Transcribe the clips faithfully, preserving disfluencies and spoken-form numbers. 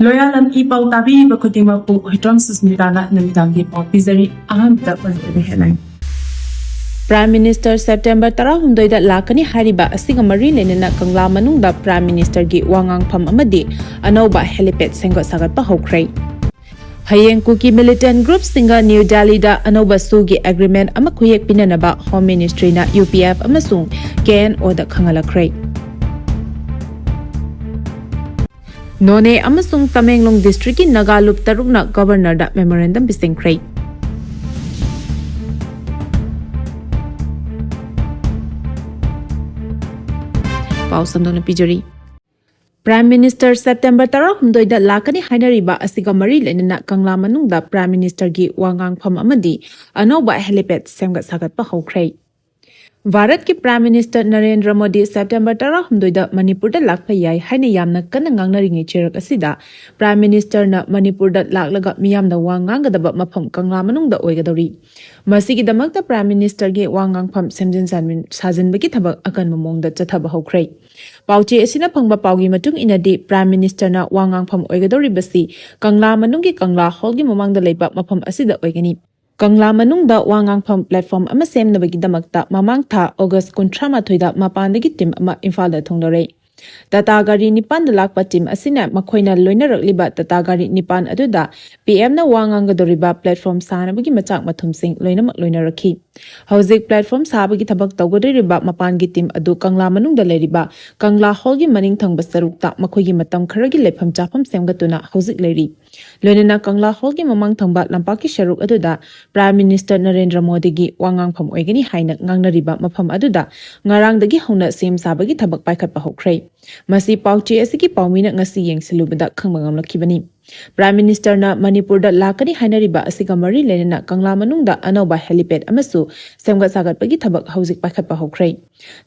ꯂꯣꯌꯥꯂꯝ E ꯄꯥꯎ ꯇꯥꯕꯤꯔꯤꯕ ꯈꯨꯗꯤꯡꯃꯛꯄꯨ ꯍꯨꯏꯗ꯭ꯔꯣꯝ ꯁꯨꯁꯃꯤꯇꯥꯅ ꯅꯨꯃꯤꯗꯥꯡꯒꯤ ꯄꯥꯎ ꯄꯤꯖꯔꯤ꯫ ꯑꯍꯥꯟꯕꯗ ꯃꯔꯨꯑꯣꯏꯕ headline꯫ Prime Minister September ꯇꯔꯥꯍꯨꯝꯗꯣꯏꯗ ꯂꯥꯛꯀꯅꯤ ꯍꯥꯏꯔꯤꯕ ꯑꯁꯤꯒ ꯃꯔꯤ ꯂꯩꯅꯅ ꯀꯪꯂꯥ ꯃꯅꯨꯡꯗ Prime Ministerꯒꯤ ꯋꯥꯉꯥꯡꯐꯝ ꯑꯃꯗꯤ ꯑꯅꯧꯕ helipad ꯁꯦꯝꯒꯠ ꯁꯥꯒꯠꯄ ꯍꯧꯈ꯭ꯔꯦ꯫ ꯍꯌꯦꯡ ꯀꯨꯀꯤ militant groupꯁꯤꯡꯒ ꯅ꯭ꯌꯨ ꯗꯦꯜꯂꯤꯗ ꯑꯅꯧꯕ ꯁꯨꯒꯤ agreement ꯑꯃ ꯈꯨꯌꯦꯛ ꯄꯤꯅꯅꯕ Home Ministryꯅ UPF ꯑꯃꯁꯨꯡ KNOꯗ ꯈꯪꯍꯜꯂꯛꯈ꯭ꯔꯦ꯫ ꯅꯣꯅꯦ ꯑꯃꯁꯨꯡ ꯇꯃꯦꯡꯂꯣꯡ districtꯀꯤ ꯅꯥꯒꯥ ꯂꯨꯞ ꯇꯔꯨꯛꯅ Governorꯗ memorandum ꯄꯤꯁꯤꯟꯈ꯭ꯔꯦ꯫ ꯄꯥꯎ ꯁꯟꯗꯣꯛꯅ ꯄꯤꯖꯔꯤ꯫ Prime Minister September ꯇꯔꯥꯍꯨꯝꯗꯣꯏꯗ ꯂꯥꯛꯀꯅꯤ ꯍꯥꯏꯅꯔꯤꯕ ꯑꯁꯤꯒ ꯃꯔꯤ ꯂꯩꯅꯅ ꯀꯪꯂꯥ ꯃꯅꯨꯡꯗ Prime Ministerꯒꯤ ꯋꯥꯉꯥꯡꯐꯝ ꯑꯃꯗꯤ ꯑꯅꯧꯕ helipad ꯁꯦꯝꯒꯠ ꯁꯥꯒꯠꯄ ꯍꯧꯈ꯭ꯔꯦ꯫ ꯚꯥꯔꯠꯀꯤ Prime Minister Narendra Modi September ꯇꯔꯥꯍꯨꯝꯗꯣꯏꯗ ꯃꯅꯤꯄꯨꯔꯗ ꯂꯥꯛꯄ ꯌꯥꯏ ꯍꯥꯏꯅ ꯌꯥꯝꯅ ꯀꯟꯅ ꯉꯥꯡꯅꯔꯤꯉꯩ ꯆꯩꯔꯛ ꯑꯁꯤꯗ Prime Ministerꯅ ꯃꯅꯤꯄꯨꯔꯗ ꯂꯥꯛꯂꯒ ꯃꯤꯌꯥꯝꯗ ꯋꯥ ꯉꯥꯡꯒꯗꯕ ꯃꯐꯝ ꯀꯪꯂꯥ ꯃꯅꯨꯡꯗ ꯑꯣꯏꯒꯗꯧꯔꯤ꯫ ꯃꯁꯤꯒꯤꯗꯃꯛꯇ Prime Ministerꯒꯤ ꯋꯥ ꯉꯥꯡꯐꯝ ꯁꯦꯝꯖꯤꯟ ꯁꯥꯖꯤꯟ-, ꯁꯥꯖꯤꯟꯕꯒꯤ ꯊꯕꯛ ꯑꯀꯟꯕ ꯃꯑꯣꯡꯗ ꯆꯠꯊꯕ ꯍꯧꯈ꯭ꯔꯦ꯫ ꯄꯥꯎꯆꯦ ꯑꯁꯤꯅ ꯐꯪꯕ ꯄꯥꯎꯒꯤ ꯃꯇꯨꯡ ꯏꯟꯅꯗꯤ, Prime Ministerꯅ ꯋꯥ ꯉꯥꯡꯐꯝ ꯑꯣꯏꯒꯗꯧꯔꯤꯕꯁꯤ ꯀꯪꯂꯥ ꯃꯅꯨꯡꯒꯤ ꯀꯪꯂꯥ hallꯒꯤ ꯃꯃꯥꯡꯗ ꯂꯩꯕ ꯃꯐꯝ ꯑꯁꯤꯗ ꯑꯣꯏꯒꯅꯤ꯫ ꯀꯪꯂꯥ ꯃꯅꯨꯡꯗ ꯋꯥ ꯉꯥꯡꯐꯝ platform ꯑꯃ ꯁꯦꯝꯅꯕꯒꯤꯗꯃꯛꯇ ꯃꯃꯥꯡ ꯊꯥ August ꯀꯨꯟꯊ꯭ꯔꯥ ꯃꯥꯊꯣꯏꯗ ꯃꯄꯥꯟꯗꯒꯤ team ꯑꯃ ꯏꯝꯐꯥꯜꯗ ꯊꯨꯡꯂꯔꯦ꯫ ꯇꯥꯇꯥ ꯒꯥꯔꯤ ꯅꯤꯄꯥꯟꯗ ꯂꯥꯛꯄ team ꯑꯁꯤꯅ ꯃꯈꯣꯏꯅ ꯂꯣꯏꯅꯔꯛꯂꯤꯕ ꯇꯥꯇꯥ ꯒꯥꯔꯤ ꯅꯤꯄꯥꯟ ꯑꯗꯨꯗ PMꯅ ꯋꯥ ꯉꯥꯡꯒꯗꯧꯔꯤꯕ platform ꯁꯥꯅꯕꯒꯤ ꯃꯆꯥꯛ ꯃꯊꯨꯝꯁꯤꯡ ꯂꯣꯏꯅꯃꯛ ꯂꯣꯏꯅꯔꯛꯈꯤ꯫ ꯍꯧꯖꯤꯛ platform ꯁꯥꯕꯒꯤ ꯊꯕꯛ ꯇꯧꯒꯗꯧꯔꯤꯕ ꯃꯄꯥꯟꯒꯤ team ꯑꯗꯨ ꯀꯪꯂꯥ ꯃꯅꯨꯡꯗ ꯂꯩꯔꯤꯕ ꯀꯪꯂꯥ hallꯒꯤ ꯃꯅꯤꯡ ꯊꯪꯕ ꯁꯔꯨꯛꯇ ꯃꯈꯣꯏꯒꯤ ꯃꯇꯝ ꯈꯔꯒꯤ ꯂꯩꯐꯝ ꯆꯥꯐꯝ ꯁꯦꯝꯒꯠꯇꯨꯅ ꯍꯧꯖꯤꯛ ꯂꯩꯔꯤ꯫ ꯂꯣꯏꯅꯅ ꯀꯪꯂꯥ hallꯒꯤ ꯃꯃꯥꯡ ꯊꯪꯕ ꯂꯝꯄꯥꯛꯀꯤ ꯁꯔꯨꯛ ꯑꯗꯨꯗ Prime Minister ꯅꯔꯦꯟꯗ꯭ꯔ ꯃꯣꯗꯤꯒꯤ ꯋꯥ ꯉꯥꯡꯐꯝ ꯑꯣꯏꯒꯅꯤ ꯍꯥꯏꯅ ꯉꯥꯡꯅꯔꯤꯕ ꯃꯐꯝ ꯑꯗꯨꯗ ꯉꯔꯥꯡꯗꯒꯤ ꯍꯧꯅ ꯁꯦꯝ ꯁꯥꯕꯒꯤ ꯊꯕꯛ ꯄꯥꯏꯈꯠꯄ ꯍꯧꯈ꯭ꯔꯦ꯫ ꯃꯁꯤ ꯄꯥꯎꯆꯦ ꯑꯁꯤꯒꯤ ꯄꯥꯎꯃꯤꯅ ꯉꯁꯤ ꯌꯦꯡꯁꯤꯜꯂꯨꯕꯗ ꯈꯪꯕ ꯉꯝꯂꯛꯈꯤꯕꯅꯤ꯫ Prime Ministerꯅ ꯃꯅꯤꯄꯨꯔꯗ ꯂꯥꯛꯀꯅꯤ ꯍꯥꯏꯅꯔꯤꯕ ꯑꯁꯤꯒ ꯃꯔꯤ ꯂꯩꯅꯅ ꯀꯪꯂꯥ ꯃꯅꯨꯡꯗ ꯑꯅꯧꯕ helipad ꯑꯃꯁꯨ ꯁꯦꯝꯒꯠ ꯁꯥꯒꯠꯄꯒꯤ ꯊꯕꯛ ꯍꯧꯖꯤꯛ ꯄꯥꯏꯈꯠꯄ ꯍꯧꯈ꯭ꯔꯦ꯫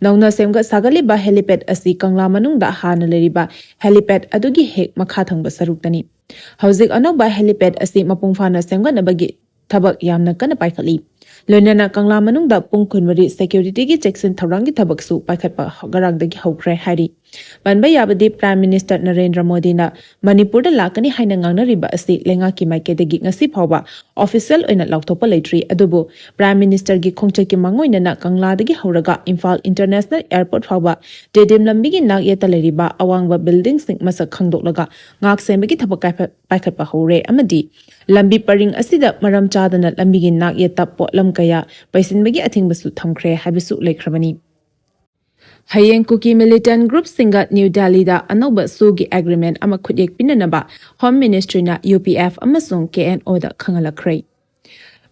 ꯅꯧꯅ ꯁꯦꯝꯒꯠ ꯁꯥꯒꯠꯂꯤꯕ helipad ꯑꯁꯤ ꯀꯪꯂꯥ ꯃꯅꯨꯡꯗ ꯍꯥꯟꯅ ꯂꯩꯔꯤꯕ helipad ꯑꯗꯨꯒꯤ ꯍꯦꯛ ꯃꯈꯥ ꯊꯪꯕ ꯁꯔꯨꯛꯇꯅꯤ꯫ ꯍꯧꯖꯤꯛ ꯑꯅꯧꯕ helipad ꯑꯁꯤ ꯃꯄꯨꯡ ꯐꯥꯅ ꯁꯦꯝꯒꯠꯅꯕꯒꯤ ꯊꯕꯛ ꯌꯥꯝꯅ ꯀꯟꯅ ꯄꯥꯏꯈꯠꯂꯤ꯫ ꯂꯣꯏꯅꯅ ꯀꯪꯂꯥ ꯃꯅꯨꯡꯗ ꯄꯨꯡ ꯀꯨꯟꯃꯔꯤ ꯁꯦꯀ꯭ꯌꯨꯔꯤꯇꯤꯒꯤ ꯆꯦꯛꯁꯤꯟ ꯊꯧꯔꯥꯡꯒꯤ ꯊꯕꯛꯁꯨ ꯄꯥꯏꯈꯠꯄ ꯉꯔꯥꯡꯗꯒꯤ ꯍꯧꯈ꯭ꯔꯦ ꯍꯥꯏꯔꯤ꯫ ꯄꯟꯕ ꯌꯥꯕꯗꯤ, ꯄ꯭ꯔꯥꯏꯝ ꯃꯤꯅꯤꯁꯇꯔ ꯅꯔꯦꯟꯗ꯭ꯔ ꯃꯣꯗꯤꯅ ꯃꯅꯤꯄꯨꯔꯗ ꯂꯥꯛꯀꯅꯤ ꯍꯥꯏꯅ ꯉꯥꯡꯅꯔꯤꯕ ꯑꯁꯤ ꯂꯩꯉꯥꯛꯀꯤ ꯃꯥꯏꯀꯩꯗꯒꯤ ꯉꯁꯤ ꯐꯥꯎꯕ ꯑꯣꯐꯤꯁꯤꯌꯦꯜ ꯑꯣꯏꯅ ꯂꯥꯎꯊꯣꯛꯄ ꯂꯩꯇ꯭ꯔꯤ꯫ ꯑꯗꯨꯕꯨ ꯄ꯭ꯔꯥꯏꯝ ꯃꯤꯅꯤꯁꯇꯔꯒꯤ ꯈꯣꯡꯆꯠꯀꯤ ꯃꯥꯡꯑꯣꯏꯅꯅ ꯀꯪꯂꯥꯗꯒꯤ ꯍꯧꯔꯒ ꯏꯝꯐꯥꯜ ꯏꯟꯇꯔꯅꯦꯁꯅꯦꯜ ꯑꯦꯌꯔꯄꯣꯔꯠ ꯐꯥꯎꯕ ꯇꯦꯗꯤꯝ ꯂꯝꯕꯤꯒꯤ ꯅꯥꯛ ꯌꯦꯠꯇ ꯂꯩꯔꯤꯕ ꯑꯋꯥꯡꯕ ꯕꯤꯜꯗꯤꯡꯁꯤꯡ ꯃꯁꯛ ꯈꯪꯗꯣꯛꯂꯒ ꯉꯥꯛ ꯁꯦꯟꯕꯒꯤ ꯊꯕꯛ ꯀꯥꯏꯐ-, ꯄꯥꯏꯈꯠꯄ ꯍꯧꯔꯦ ꯑꯃꯗꯤ ꯂꯝꯕꯤ ꯄꯔꯤꯡ ꯑꯁꯤꯗ ꯃꯔꯝ ꯆꯥꯗꯅ ꯂꯝꯕꯤꯒꯤ ꯅꯥꯛ ꯌꯦꯠꯇ ꯄꯣꯠꯂꯝ ꯀꯌꯥ ꯄꯩꯁꯤꯟꯕꯒꯤ ꯑꯊꯤꯡꯕꯁꯨ ꯊꯝꯈ꯭ꯔꯦ ꯍꯥꯏꯕꯁꯨ ꯂꯩꯈ꯭ꯔꯕꯅꯤ꯫ ꯍꯌꯦꯡ ꯀꯨꯀꯤ ꯃꯤꯂꯤꯇꯦꯟ ꯒ꯭ꯔꯨꯞꯁꯤꯡꯒ ꯅ꯭ꯌꯨ ꯗꯦꯜꯂꯤꯗ ꯑꯅꯧꯕ ꯁꯨꯒꯤ ꯑꯦꯒ꯭ꯔꯤꯃꯦꯟ ꯑꯃ ꯈꯨꯠꯌꯦꯛ ꯄꯤꯅꯅꯕ ꯍꯣꯝ ꯃꯤꯅꯤꯁꯇ꯭ꯔꯤꯅ ꯌꯨ ꯄꯤ ꯑꯦꯐ ꯑꯃꯁꯨꯡ ꯀꯦ ꯑꯦꯟ ꯑꯣꯗ ꯈꯪꯍꯜꯂꯛꯈ꯭ꯔꯦ꯫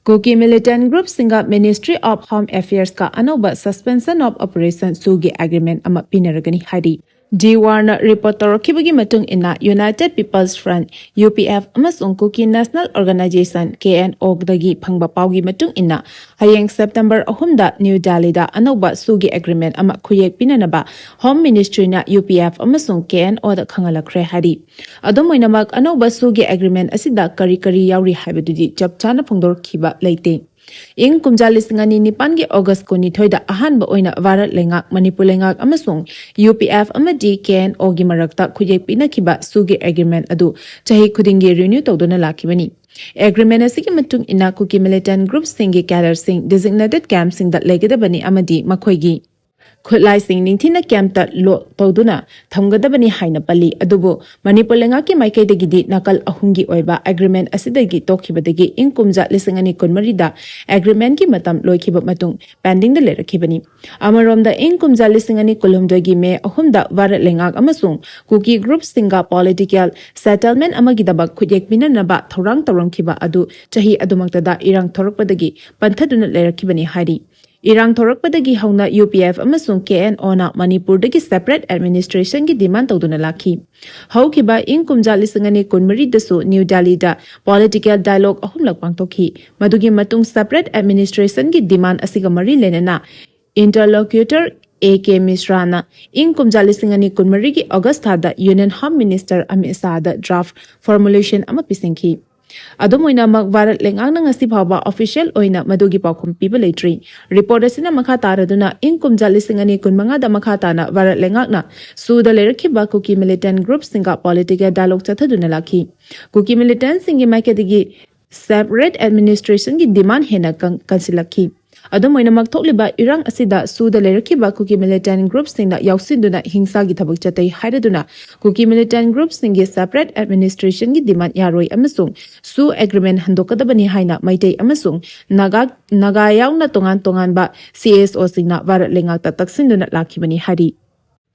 ꯀꯨꯀꯤ ꯃꯤꯂꯤꯇꯦꯟ ꯒ꯭ꯔꯨꯞꯁꯤꯡꯒ ꯃꯤꯅꯤꯁꯇ꯭ꯔꯤ ꯑꯣꯐ ꯍꯣꯝ ꯑꯦꯐꯤꯌꯔꯁꯀ ꯑꯅꯧꯕ ꯁꯁꯄꯦꯟꯁꯟ ꯑꯣꯐ ꯑꯣꯄꯔꯦꯁꯟ ꯁꯨꯒꯤ ꯑꯦꯒ꯭ꯔꯤꯃꯦꯟ ꯑꯃ ꯄꯤꯅꯔꯒꯅꯤ ꯍꯥꯏꯔꯤ꯫ ꯗꯤ ꯋꯥꯔꯅ ꯔꯤꯄꯣꯔꯠ ꯇꯧꯔꯛꯈꯤꯕꯒꯤ ꯃꯇꯨꯡ ꯏꯟꯅ, united people's front, U P F, ꯑꯃꯁꯨꯡ Kuki national organisation, K N ꯑꯣꯗꯒꯤ ꯐꯪꯕ ꯄꯥꯎꯒꯤ ꯃꯇꯨꯡ ꯏꯟꯅ, ꯍꯌꯦꯡ ꯁꯦꯞꯇꯦꯝꯕꯔ ꯑꯍꯨꯝꯗ ꯅ꯭ꯌꯨ ꯗꯦꯜꯂꯤꯗ ꯑꯅꯧꯕ ꯁꯨꯒꯤ ꯑꯦꯒ꯭ꯔꯤꯃꯦꯟ ꯑꯃ ꯈꯨꯠꯌꯦꯛ ꯄꯤꯅꯅꯕ ꯍꯣꯝ ꯃꯤꯅꯤꯁꯇ꯭ꯔꯤꯅ ꯌꯨ ꯄꯤ ꯑꯦꯐ ꯑꯃꯁꯨꯡ ꯀꯦ ꯑꯦꯟ ꯑꯣꯗ ꯈꯪꯍꯜꯂꯛꯈ꯭ꯔꯦ ꯍꯥꯏꯔꯤ꯫ ꯑꯗꯨꯝ ꯑꯣꯏꯅꯃꯛ, ꯑꯅꯧꯕ ꯁꯨꯒꯤ ꯑꯦꯒ꯭ꯔꯤꯃꯦꯟ ꯑꯁꯤꯗ ꯀꯔꯤ ꯀꯔꯤ ꯌꯥꯎꯔꯤ ꯍꯥꯏꯕꯗꯨꯗꯤ ꯆꯞ ꯆꯥꯅ ꯐꯣꯡꯗꯣꯔꯛꯈꯤꯕ ꯂꯩꯇꯦ꯫ ꯏꯪ ꯀꯨꯝꯖꯥ ꯂꯤꯁꯤꯡ ꯑꯅꯤ ꯅꯤꯄꯥꯟꯒꯤ ꯑꯣꯒꯁ ꯀꯨꯟꯅꯤꯊꯣꯏꯗ ꯑꯍꯥꯟꯕ ꯑꯣꯏꯅ ꯚꯥꯔꯠ ꯂꯩꯉꯥꯛ, ꯃꯅꯤꯄꯨꯔ ꯂꯩꯉꯥꯛ ꯑꯃꯁꯨꯡ ꯌꯨ ꯄꯤ ꯑꯦꯐ ꯑꯃꯗꯤ ꯀꯦ ꯑꯦꯟ ꯑꯣꯒꯤ ꯃꯔꯛꯇ ꯈꯨꯠꯌꯦꯛ ꯄꯤꯅꯈꯤꯕ ꯁꯨꯒꯤ ꯑꯦꯒ꯭ꯔꯤꯃꯦꯟ ꯑꯗꯨ ꯆꯍꯤ ꯈꯨꯗꯤꯡꯒꯤ ꯔꯤꯅ꯭ꯌꯨ ꯇꯧꯗꯨꯅ ꯂꯥꯛꯈꯤꯕꯅꯤ꯫ ꯑꯦꯒ꯭ꯔꯤꯃꯦꯟ ꯑꯁꯤꯒꯤ ꯃꯇꯨꯡ ꯏꯟꯅ ꯀꯨꯀꯤ ꯃꯤꯂꯤꯇꯦꯟ ꯒ꯭ꯔꯨꯞꯁꯤꯡꯒꯤ ꯀꯦꯗꯔꯁꯤꯡ ꯗꯤꯖꯤꯒꯅꯦꯇꯦꯗ ꯀꯦꯝꯞꯁꯤꯡꯗ ꯂꯩꯒꯗꯕꯅꯤ ꯑꯃꯗꯤ ꯃꯈꯣꯏꯒꯤ ꯈꯨꯠꯂꯥꯏꯁꯤꯡ ꯅꯤꯡꯊꯤꯅ ꯀꯦꯝꯞꯇ ꯂꯣꯛ ꯇꯧꯗꯨꯅ ꯊꯝꯒꯗꯕꯅꯤ ꯍꯥꯏꯅ ꯄꯜꯂꯤ꯫ ꯑꯗꯨꯕꯨ ꯃꯅꯤꯄꯨꯔ ꯂꯩꯉꯥꯛꯀꯤ ꯃꯥꯏꯀꯩꯗꯒꯤꯗꯤ ꯅꯥꯀꯜ ꯑꯍꯨꯝꯒꯤ ꯑꯣꯏꯕ ꯑꯦꯒ꯭ꯔꯤꯃꯦꯟ ꯑꯁꯤꯗꯒꯤ ꯇꯣꯛꯈꯤꯕꯗꯒꯤ ꯏꯪ ꯀꯨꯝꯖꯥ ꯂꯤꯁꯤꯡ ꯑꯅꯤ ꯀꯨꯟꯃꯔꯤꯗ ꯑꯦꯒ꯭ꯔꯤꯃꯦꯟꯒꯤ ꯃꯇꯝ ꯂꯣꯏꯈꯤꯕ ꯃꯇꯨꯡ ꯄꯦꯟꯗꯤꯡꯗ ꯂꯩꯔꯛꯈꯤꯕꯅꯤ꯫ ꯑꯃꯔꯣꯝꯗ, ꯏꯪ ꯀꯨꯝꯖꯥ ꯂꯤꯁꯤꯡ ꯑꯅꯤ ꯀꯨꯟꯍꯨꯝꯗꯣꯏꯒꯤ ꯃꯦ ꯑꯍꯨꯝꯗ ꯚꯥꯔꯠ ꯂꯩꯉꯥꯛ ꯑꯃꯁꯨꯡ ꯀꯨꯀꯤ ꯒ꯭ꯔꯨꯞꯁꯤꯡꯒ ꯄꯣꯂꯤꯇꯤꯀꯦꯜ ꯁꯦꯇꯜꯃꯦꯟ ꯑꯃꯒꯤꯗꯃꯛ ꯈꯨꯠꯌꯦꯛ ꯄꯤꯅꯅꯕ ꯊꯧꯔꯥꯡ ꯇꯧꯔꯝꯈꯤꯕ ꯑꯗꯨ ꯆꯍꯤ ꯑꯗꯨꯃꯛꯇꯗ ꯏꯔꯥꯡ ꯊꯣꯔꯛꯄꯗꯒꯤ ꯄꯟꯊꯗꯨꯅ ꯂꯩꯔꯛꯈꯤꯕꯅꯤ ꯍꯥꯏꯔꯤ꯫ ꯏꯔꯥꯡ ꯊꯣꯔꯛꯄꯗꯒꯤ ꯍꯧꯅ ꯌꯨ ꯄꯤ ꯑꯦꯐ ꯑꯃꯁꯨꯡ ꯀꯦ ꯑꯦꯟ ꯑꯣꯅ ꯃꯅꯤꯄꯨꯔꯗꯒꯤ ꯁꯦꯄꯔꯦꯠ ꯑꯦꯗꯃꯤꯅꯤꯁꯇ꯭ꯔꯦꯁꯟꯒꯤ ꯗꯤꯃꯥꯟ ꯇꯧꯗꯨꯅ ꯂꯥꯛꯈꯤ꯫ ꯍꯧꯈꯤꯕ ꯏꯪ ꯀꯨꯝꯖꯥ ꯂꯤꯁꯤꯡ ꯑꯅꯤ ꯀꯨꯟꯃꯔꯤꯗꯁꯨ ꯅ꯭ꯌꯨ ꯗꯦꯜꯂꯤꯗ ꯄꯣꯂꯤꯇꯤꯀꯦꯜ ꯗꯥꯏꯂꯣꯒ ꯑꯍꯨꯝꯂꯛ ꯄꯥꯡꯊꯣꯛꯈꯤ꯫ ꯃꯗꯨꯒꯤ ꯃꯇꯨꯡ ꯁꯦꯄꯔꯦꯠ ꯑꯦꯗꯃꯤꯅꯤꯁꯇ꯭ꯔꯦꯁꯟꯒꯤ ꯗꯤꯃꯥꯟ ꯑꯁꯤꯒ ꯃꯔꯤ ꯂꯩꯅꯅ ꯏꯟꯇꯔꯂꯣꯀ꯭ꯌꯨꯇꯔ ꯑꯦ ꯀꯦ ꯃꯤꯁ꯭ꯔꯥꯅ ꯏꯪ ꯀꯨꯝꯖꯥ ꯂꯤꯁꯤꯡ ꯑꯅꯤ ꯀꯨꯟꯃꯔꯤꯒꯤ ꯑꯣꯒꯁ ꯊꯥꯗ ꯌꯨꯅꯤꯌꯟ ꯍꯣꯝ ꯃꯤꯅꯤꯁꯇꯔ ꯑꯃꯤꯠ ꯁꯥꯍꯗ ꯗ꯭ꯔꯥꯐ ꯐꯣꯔꯃꯨꯂꯦꯁꯟ ꯑꯃ ꯄꯤꯁꯤꯟꯈꯤ꯫ ꯑꯗꯨꯝ ꯑꯣꯏꯅꯃꯛ, ꯚꯥꯔꯠ ꯂꯩꯉꯥꯛꯅ ꯉꯁꯤ ꯐꯥꯎꯕ ꯑꯣꯐꯤꯁꯤꯌꯦꯜ ꯑꯣꯏꯅ ꯃꯗꯨꯒꯤ ꯄꯥꯎꯈꯨꯝ ꯄꯤꯕ ꯂꯩꯇ꯭ꯔꯤ꯫ ꯔꯤꯄꯣꯔꯠ ꯑꯁꯤꯅ ꯃꯈꯥ ꯇꯥꯔꯗꯨꯅ, ꯏꯪ ꯀꯨꯝꯖꯥ ꯂꯤꯁꯤꯡ ꯑꯅꯤ ꯀꯨꯟꯃꯉꯥꯗ ꯃꯈꯥ ꯇꯥꯅ ꯚꯥꯔꯠ ꯂꯩꯉꯥꯛꯅ ꯁꯨꯗ ꯂꯩꯔꯛꯈꯤꯕ ꯀꯨꯀꯤ ꯃꯤꯂꯤꯇꯦꯟ ꯒ꯭ꯔꯨꯞꯁꯤꯡꯒ ꯄꯣꯂꯤꯇꯤꯀꯦꯜ ꯗꯥꯏꯂꯣꯒ ꯆꯠꯊꯗꯨꯅ ꯂꯥꯛꯈꯤ꯫ ꯀꯨꯀꯤ ꯃꯤꯂꯤꯇꯦꯟꯁꯤꯡꯒꯤ ꯃꯥꯏꯀꯩꯗꯒꯤ ꯁꯦꯄꯔꯦꯠ ꯑꯦꯗꯃꯤꯅꯤꯁꯇ꯭ꯔꯦꯁꯟꯒꯤ ꯗꯤꯃꯥꯟ ꯍꯦꯟꯅ ꯀꯟ-, ꯀꯟꯁꯤꯜꯂꯛꯈꯤ꯫ ꯑꯗꯨꯝ ꯑꯣꯏꯅꯃꯛ, ꯊꯣꯛꯂꯤꯕ ꯏꯔꯥꯡ ꯑꯁꯤꯗ ꯁꯨꯗ ꯂꯩꯔꯛꯈꯤꯕ ꯀꯨꯀꯤ ꯃꯤꯂꯤꯇꯦꯟ ꯒ꯭ꯔꯨꯞꯁꯤꯡꯅ ꯌꯥꯎꯁꯤꯟꯗꯨꯅ ꯍꯤꯡꯁꯥꯒꯤ ꯊꯕꯛ ꯆꯠꯊꯩ ꯍꯥꯏꯔꯗꯨꯅ, ꯀꯨꯀꯤ ꯃꯤꯂꯤꯇꯦꯟ ꯒ꯭ꯔꯨꯞꯁꯤꯡꯒꯤ ꯁꯦꯄꯔꯦꯠ ꯑꯦꯗꯃꯤꯅꯤꯁꯇ꯭ꯔꯦꯁꯟꯒꯤ ꯗꯤꯃꯥꯟ ꯌꯥꯔꯣꯏ ꯑꯃꯁꯨꯡ ꯁꯨ ꯑꯦꯒ꯭ꯔꯤꯃꯦꯟ ꯍꯟꯗꯣꯛꯀꯗꯕꯅꯤ ꯍꯥꯏꯅ ꯃꯩꯇꯩ ꯑꯃꯁꯨꯡ ꯅꯥꯒꯥ, ꯅꯥꯒꯥ ꯌꯥꯎꯅ ꯇꯣꯉꯥꯟ ꯇꯣꯉꯥꯟꯕ ꯁꯤ ꯑꯦꯁ ꯑꯣꯁꯤꯡꯅ ꯚꯥꯔꯠ ꯂꯩꯉꯥꯛꯇ ꯇꯛꯁꯤꯟꯗꯨꯅ ꯂꯥꯛꯈꯤꯕꯅꯤ ꯍꯥꯏꯔꯤ꯫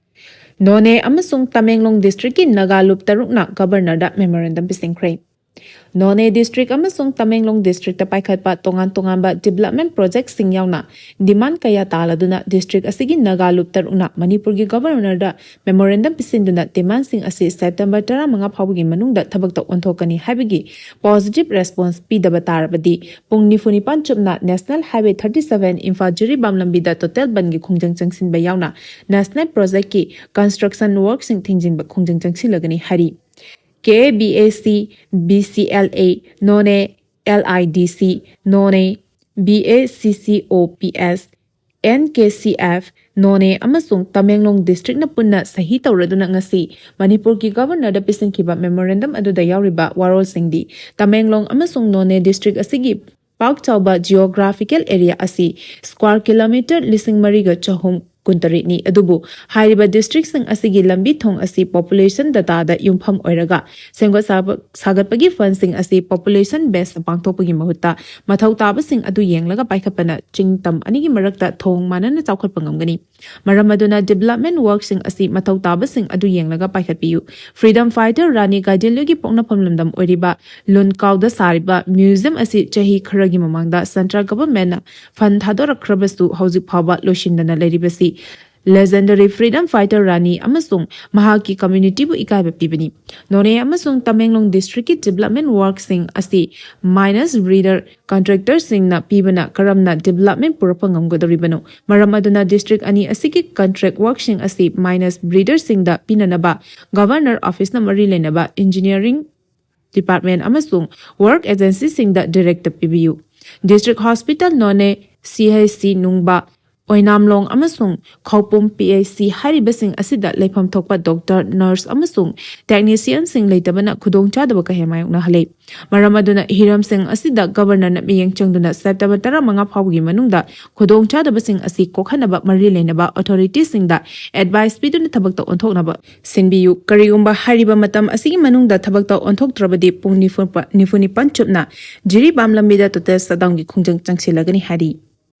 ꯅꯣꯅꯦ ꯑꯃꯁꯨꯡ ꯇꯃꯦꯡꯂꯣꯡ ꯗꯤꯁꯇ꯭ꯔꯤꯛꯀꯤ ꯅꯥꯒꯥ ꯂꯨꯞ ꯇꯔꯨꯛꯅ ꯒꯕꯔꯅꯔꯗ ꯃꯦꯃꯣꯔꯦꯟꯗꯝ ꯄꯤꯁꯤꯟꯈ꯭ꯔꯦ꯫ ꯅꯣꯅꯦ ꯗꯤꯁꯇ꯭ꯔꯤꯛ ꯑꯃꯁꯨꯡ ꯇꯃꯦꯡꯂꯣꯡ ꯗꯤꯁꯇ꯭ꯔꯤꯛꯇ ꯄꯥꯏꯈꯠꯄ ꯇꯣꯉꯥꯟ ꯇꯣꯉꯥꯟꯕ ꯗꯤꯕꯦꯂꯞꯃꯦꯟ ꯄ꯭ꯔꯣꯖꯦꯛꯁꯤꯡ ꯌꯥꯎꯅ ꯗꯤꯃꯥꯟ ꯀꯌꯥ ꯇꯥꯂꯗꯨꯅ ꯗꯤꯁꯇ꯭ꯔꯤꯛ ꯑꯁꯤꯒꯤ ꯅꯥꯒꯥ ꯂꯨꯞ ꯇꯔꯨꯛꯅ ꯃꯅꯤꯄꯨꯔꯒꯤ ꯒꯕꯔꯅꯔꯗ ꯃꯦꯃꯣꯔꯦꯟꯗꯝ ꯄꯤꯁꯤꯟꯗꯨꯅ ꯗꯤꯃꯥꯟꯁꯤꯡ ꯑꯁꯤ ꯁꯦꯞꯇꯦꯝꯕꯔ ꯇꯔꯥꯃꯉꯥ ꯐꯥꯎꯕꯒꯤ ꯃꯅꯨꯡꯗ ꯊꯕꯛꯇ ꯑꯣꯟꯊꯣꯛꯀꯅꯤ ꯍꯥꯏꯕꯒꯤ ꯄꯣꯖꯤꯇꯤꯚ ꯔꯦꯁꯄꯣꯟꯁ ꯄꯤꯗꯕ ꯇꯥꯔꯕꯗꯤ, ꯄꯨꯡ ꯅꯤꯐꯨ ꯅꯤꯄꯥꯟ ꯆꯨꯞꯅ national highway thirty seven Imphal Jiribam ꯂꯝꯕꯤꯗ ꯇꯣꯇꯦꯜ ꯕꯟꯒꯤ ꯈꯣꯡꯖꯪ ꯆꯪꯁꯤꯟꯕ ꯌꯥꯎꯅ ꯅꯦꯁꯅꯦꯜ ꯄ꯭ꯔꯣꯖꯦꯛꯀꯤ ꯀꯟꯁꯇ꯭ꯔꯛꯁꯟ ꯋꯥꯔꯛꯁꯤꯡ ꯊꯤꯡꯖꯤꯟꯕ ꯈꯣꯡꯖꯪ ꯆꯪꯁꯤꯜꯂꯒꯅꯤ ꯍꯥꯏꯔꯤ꯫ ꯀꯦ ꯕꯤ ꯑꯦ ꯁꯤ, B C L A, Noney, L I D ꯁꯤ, ꯅꯣꯅꯦ, ꯕꯤ ꯑꯦ ꯁꯤ ꯁꯤ ꯑꯣ P S, and K C F, ꯅꯣꯅꯦ ꯑꯃꯁꯨꯡ ꯇꯃꯦꯡꯂꯣꯡ ꯗꯤꯁꯇ꯭ꯔꯤꯛꯅ ꯄꯨꯟꯅ ꯁꯍꯤ ꯇꯧꯔꯗꯨꯅ ꯉꯁꯤ ꯃꯅꯤꯄꯨꯔꯒꯤ ꯒꯕꯔꯅꯔꯗ ꯄꯤꯁꯤꯟꯈꯤꯕ ꯃꯦꯃꯣꯔꯦꯟꯗꯝ ꯑꯗꯨꯗ ꯌꯥꯎꯔꯤꯕ ꯋꯥꯔꯣꯜꯁꯤꯡꯗꯤ, ꯇꯃꯦꯡꯂꯣꯡ ꯑꯃꯁꯨꯡ ꯅꯣꯅꯦ ꯗꯤꯁꯇ꯭ꯔꯤꯛ ꯑꯁꯤꯒꯤ ꯄꯥꯛ ꯆꯥꯎꯕ ꯖꯤꯑꯣꯒ꯭ꯔꯥꯐꯤꯀꯦꯜ ꯑꯦꯔꯤꯌꯥ ꯑꯁꯤ ꯁ꯭ꯀ꯭ꯋꯥꯔ ꯀꯤꯂꯣꯃꯤꯇꯔ ꯂꯤꯁꯤꯡ ꯃꯔꯤꯒ ꯆꯍꯨꯝ ꯀꯨꯟꯇꯔꯦꯠꯅꯤ, ꯑꯗꯨꯕꯨ ꯍꯥꯏꯔꯤꯕ ꯗꯤꯁꯇ꯭ꯔꯤꯛꯁꯤꯡ ꯑꯁꯤꯒꯤ ꯂꯝꯕꯤ ꯊꯣꯡ ꯑꯁꯤ ꯄꯣꯄꯨꯂꯦꯁꯟ ꯗꯇꯥꯗ ꯌꯨꯝꯐꯝ ꯑꯣꯏꯔꯒ ꯁꯦꯝꯒꯠ ꯁꯥꯕ-, ꯁꯥꯒꯠꯄꯒꯤ ꯐꯟꯁꯤꯡ ꯑꯁꯤ ꯄꯣꯄꯨꯂꯦꯁꯟ ꯕꯦꯁꯇ ꯄꯥꯡꯊꯣꯛꯄꯒꯤ ꯃꯍꯨꯠꯇ ꯃꯊꯧ ꯇꯥꯕꯁꯤꯡ ꯑꯗꯨ ꯌꯦꯡꯂꯒ ꯄꯥꯏꯈꯠꯄꯅ ꯆꯤꯡꯇꯝ ꯑꯅꯤꯒꯤ ꯃꯔꯛꯇ ꯊꯣꯡ ꯃꯥꯟꯅꯅ ꯆꯥꯎꯈꯠꯄ ꯉꯝꯒꯅꯤ꯫ ꯃꯔꯝ ꯑꯗꯨꯅ ꯗꯤꯕꯦꯂꯞꯃꯦꯟ ꯋꯥꯔꯛꯁꯤꯡ ꯑꯁꯤ ꯃꯊꯧ ꯇꯥꯕꯁꯤꯡ ꯑꯗꯨ ꯌꯦꯡꯂꯒ ꯄꯥꯏꯈꯠꯄꯤꯌꯨ꯫ ꯐ꯭ꯔꯤꯗꯝ ꯐꯥꯏꯇꯔ ꯔꯥꯅꯤ ꯒꯥꯏꯗꯤꯟꯂꯨꯒꯤ ꯄꯣꯛꯅꯐꯝ ꯂꯝꯗꯝ ꯑꯣꯏꯔꯤꯕ ꯂꯨꯟꯀꯥꯎꯗ ꯁꯥꯔꯤꯕ ꯃ꯭ꯌꯨꯖꯤꯌꯝ ꯑꯁꯤ ꯆꯍꯤ ꯈꯔꯒꯤ ꯃꯃꯥꯡꯗ ꯁꯦꯟꯇ꯭ꯔꯦꯜ ꯒꯚꯔꯟꯃꯦꯟꯠꯅ ꯐꯟ ꯊꯥꯗꯣꯔꯛꯈ꯭ꯔꯕꯁꯨ ꯍꯧꯖꯤꯛ ꯐꯥꯎꯕ ꯂꯣꯏꯁꯤꯟꯗꯅ ꯂꯩꯔꯤꯕꯁꯤ ꯂꯦꯖꯦꯟꯗꯔꯤ ꯐ꯭ꯔꯤꯗꯝ ꯐꯥꯏꯇꯔ ꯔꯥꯅꯤ ꯑꯃꯁꯨꯡ ꯃꯍꯥꯛꯀꯤ ꯀꯝꯃ꯭ꯌꯨꯅꯤꯇꯤꯕꯨ ꯏꯀꯥꯏꯕ ꯄꯤꯕꯅꯤ꯫ ꯅꯣꯅꯦ ꯑꯃꯁꯨꯡ ꯇꯃꯦꯡꯂꯣꯡ ꯗꯤꯁꯇ꯭ꯔꯤꯛꯀꯤ ꯗꯤꯕꯦꯂꯞꯃꯦꯟ ꯋꯥꯔꯛꯁꯤꯡ ꯑꯁꯤ ꯃꯥꯏꯅꯁ ꯕ꯭ꯔꯤꯗꯔ ꯀꯟꯇ꯭ꯔꯦꯛꯇꯔꯁꯤꯡꯅ ꯄꯤꯕꯅ ꯀꯔꯝꯅ ꯗꯤꯕꯦꯂꯞꯃꯦꯟ ꯄꯨꯔꯛꯄ ꯉꯝꯒꯗꯧꯔꯤꯕꯅꯣ? ꯃꯔꯝ ꯑꯗꯨꯅ ꯗꯤꯁꯇ꯭ꯔꯤꯛ ꯑꯅꯤ ꯑꯁꯤꯒꯤ ꯀꯟꯇ꯭ꯔꯦꯛ ꯋꯥꯔꯛꯁꯤꯡ ꯑꯁꯤ ꯃꯥꯏꯅꯁ ꯕ꯭ꯔꯤꯗꯔꯁꯤꯡꯗ ꯄꯤꯅꯅꯕ ꯒꯚꯔꯅꯔ ꯑꯣꯐꯤꯁꯅ ꯃꯔꯤ ꯂꯩꯅꯕ ꯏꯟꯖꯤꯅꯤꯌꯥꯔꯤꯡ department ꯑꯃꯁꯨꯡ work agencyꯁꯤꯡꯗ directive ꯄꯤꯕꯤꯌꯨ꯫ District Hospital ꯅꯣꯅꯦ, CHC ꯅꯨꯡꯕ, ꯑꯣꯏꯅꯥꯝꯂꯣꯡ ꯑꯃꯁꯨꯡ ꯈꯧꯄꯨꯝ PHC ꯍꯥꯏꯔꯤꯕꯁꯤꯡ ꯑꯁꯤꯗ ꯂꯩꯐꯝ ꯊꯣꯛꯄ doctor, nurse ꯑꯃꯁꯨꯡ technicianꯁꯤꯡ ꯂꯩꯇꯕꯅ ꯈꯨꯗꯣꯡꯆꯥꯗꯕ ꯀꯌꯥ ꯃꯥꯌꯣꯛꯅꯍꯜꯂꯤ꯫ ꯃꯔꯝ ꯑꯗꯨꯅ ꯍꯤꯔꯝꯁꯤꯡ ꯑꯁꯤꯗ Governorꯅ ꯃꯤꯠꯌꯦꯡ ꯆꯪꯗꯨꯅ September ꯇꯔꯥꯃꯉꯥ ꯐꯥꯎꯕꯒꯤ ꯃꯅꯨꯡꯗ ꯈꯨꯗꯣꯡꯆꯥꯗꯕꯁꯤꯡ ꯑꯁꯤ ꯀꯣꯛꯍꯟꯅꯕ ꯃꯔꯤ ꯂꯩꯅꯕ authorityꯁꯤꯡꯗ advice ꯄꯤꯗꯨꯅ ꯊꯕꯛꯇ ꯑꯣꯟꯊꯣꯛꯅꯕ ꯁꯤꯟꯕꯤꯌꯨ꯫ ꯀꯔꯤꯒꯨꯝꯕ ꯍꯥꯏꯔꯤꯕ ꯃꯇꯝ ꯑꯁꯤꯒꯤ ꯃꯅꯨꯡꯗ ꯊꯕꯛꯇ ꯑꯣꯟꯊꯣꯛꯇ꯭ꯔꯕꯗꯤ ꯄꯨꯡ ꯅꯤꯐꯨ ꯄ-, ꯅꯤꯐꯨ ꯅꯤꯄꯥꯟ ꯆꯨꯞꯅ ꯖꯤꯔꯤꯕꯥꯝ ꯂꯝꯕꯤꯗ total shutdownꯒꯤ ꯈꯣꯡꯖꯪ ꯆꯪꯁꯤꯜꯂꯒꯅꯤ ꯍꯥꯏꯔꯤ꯫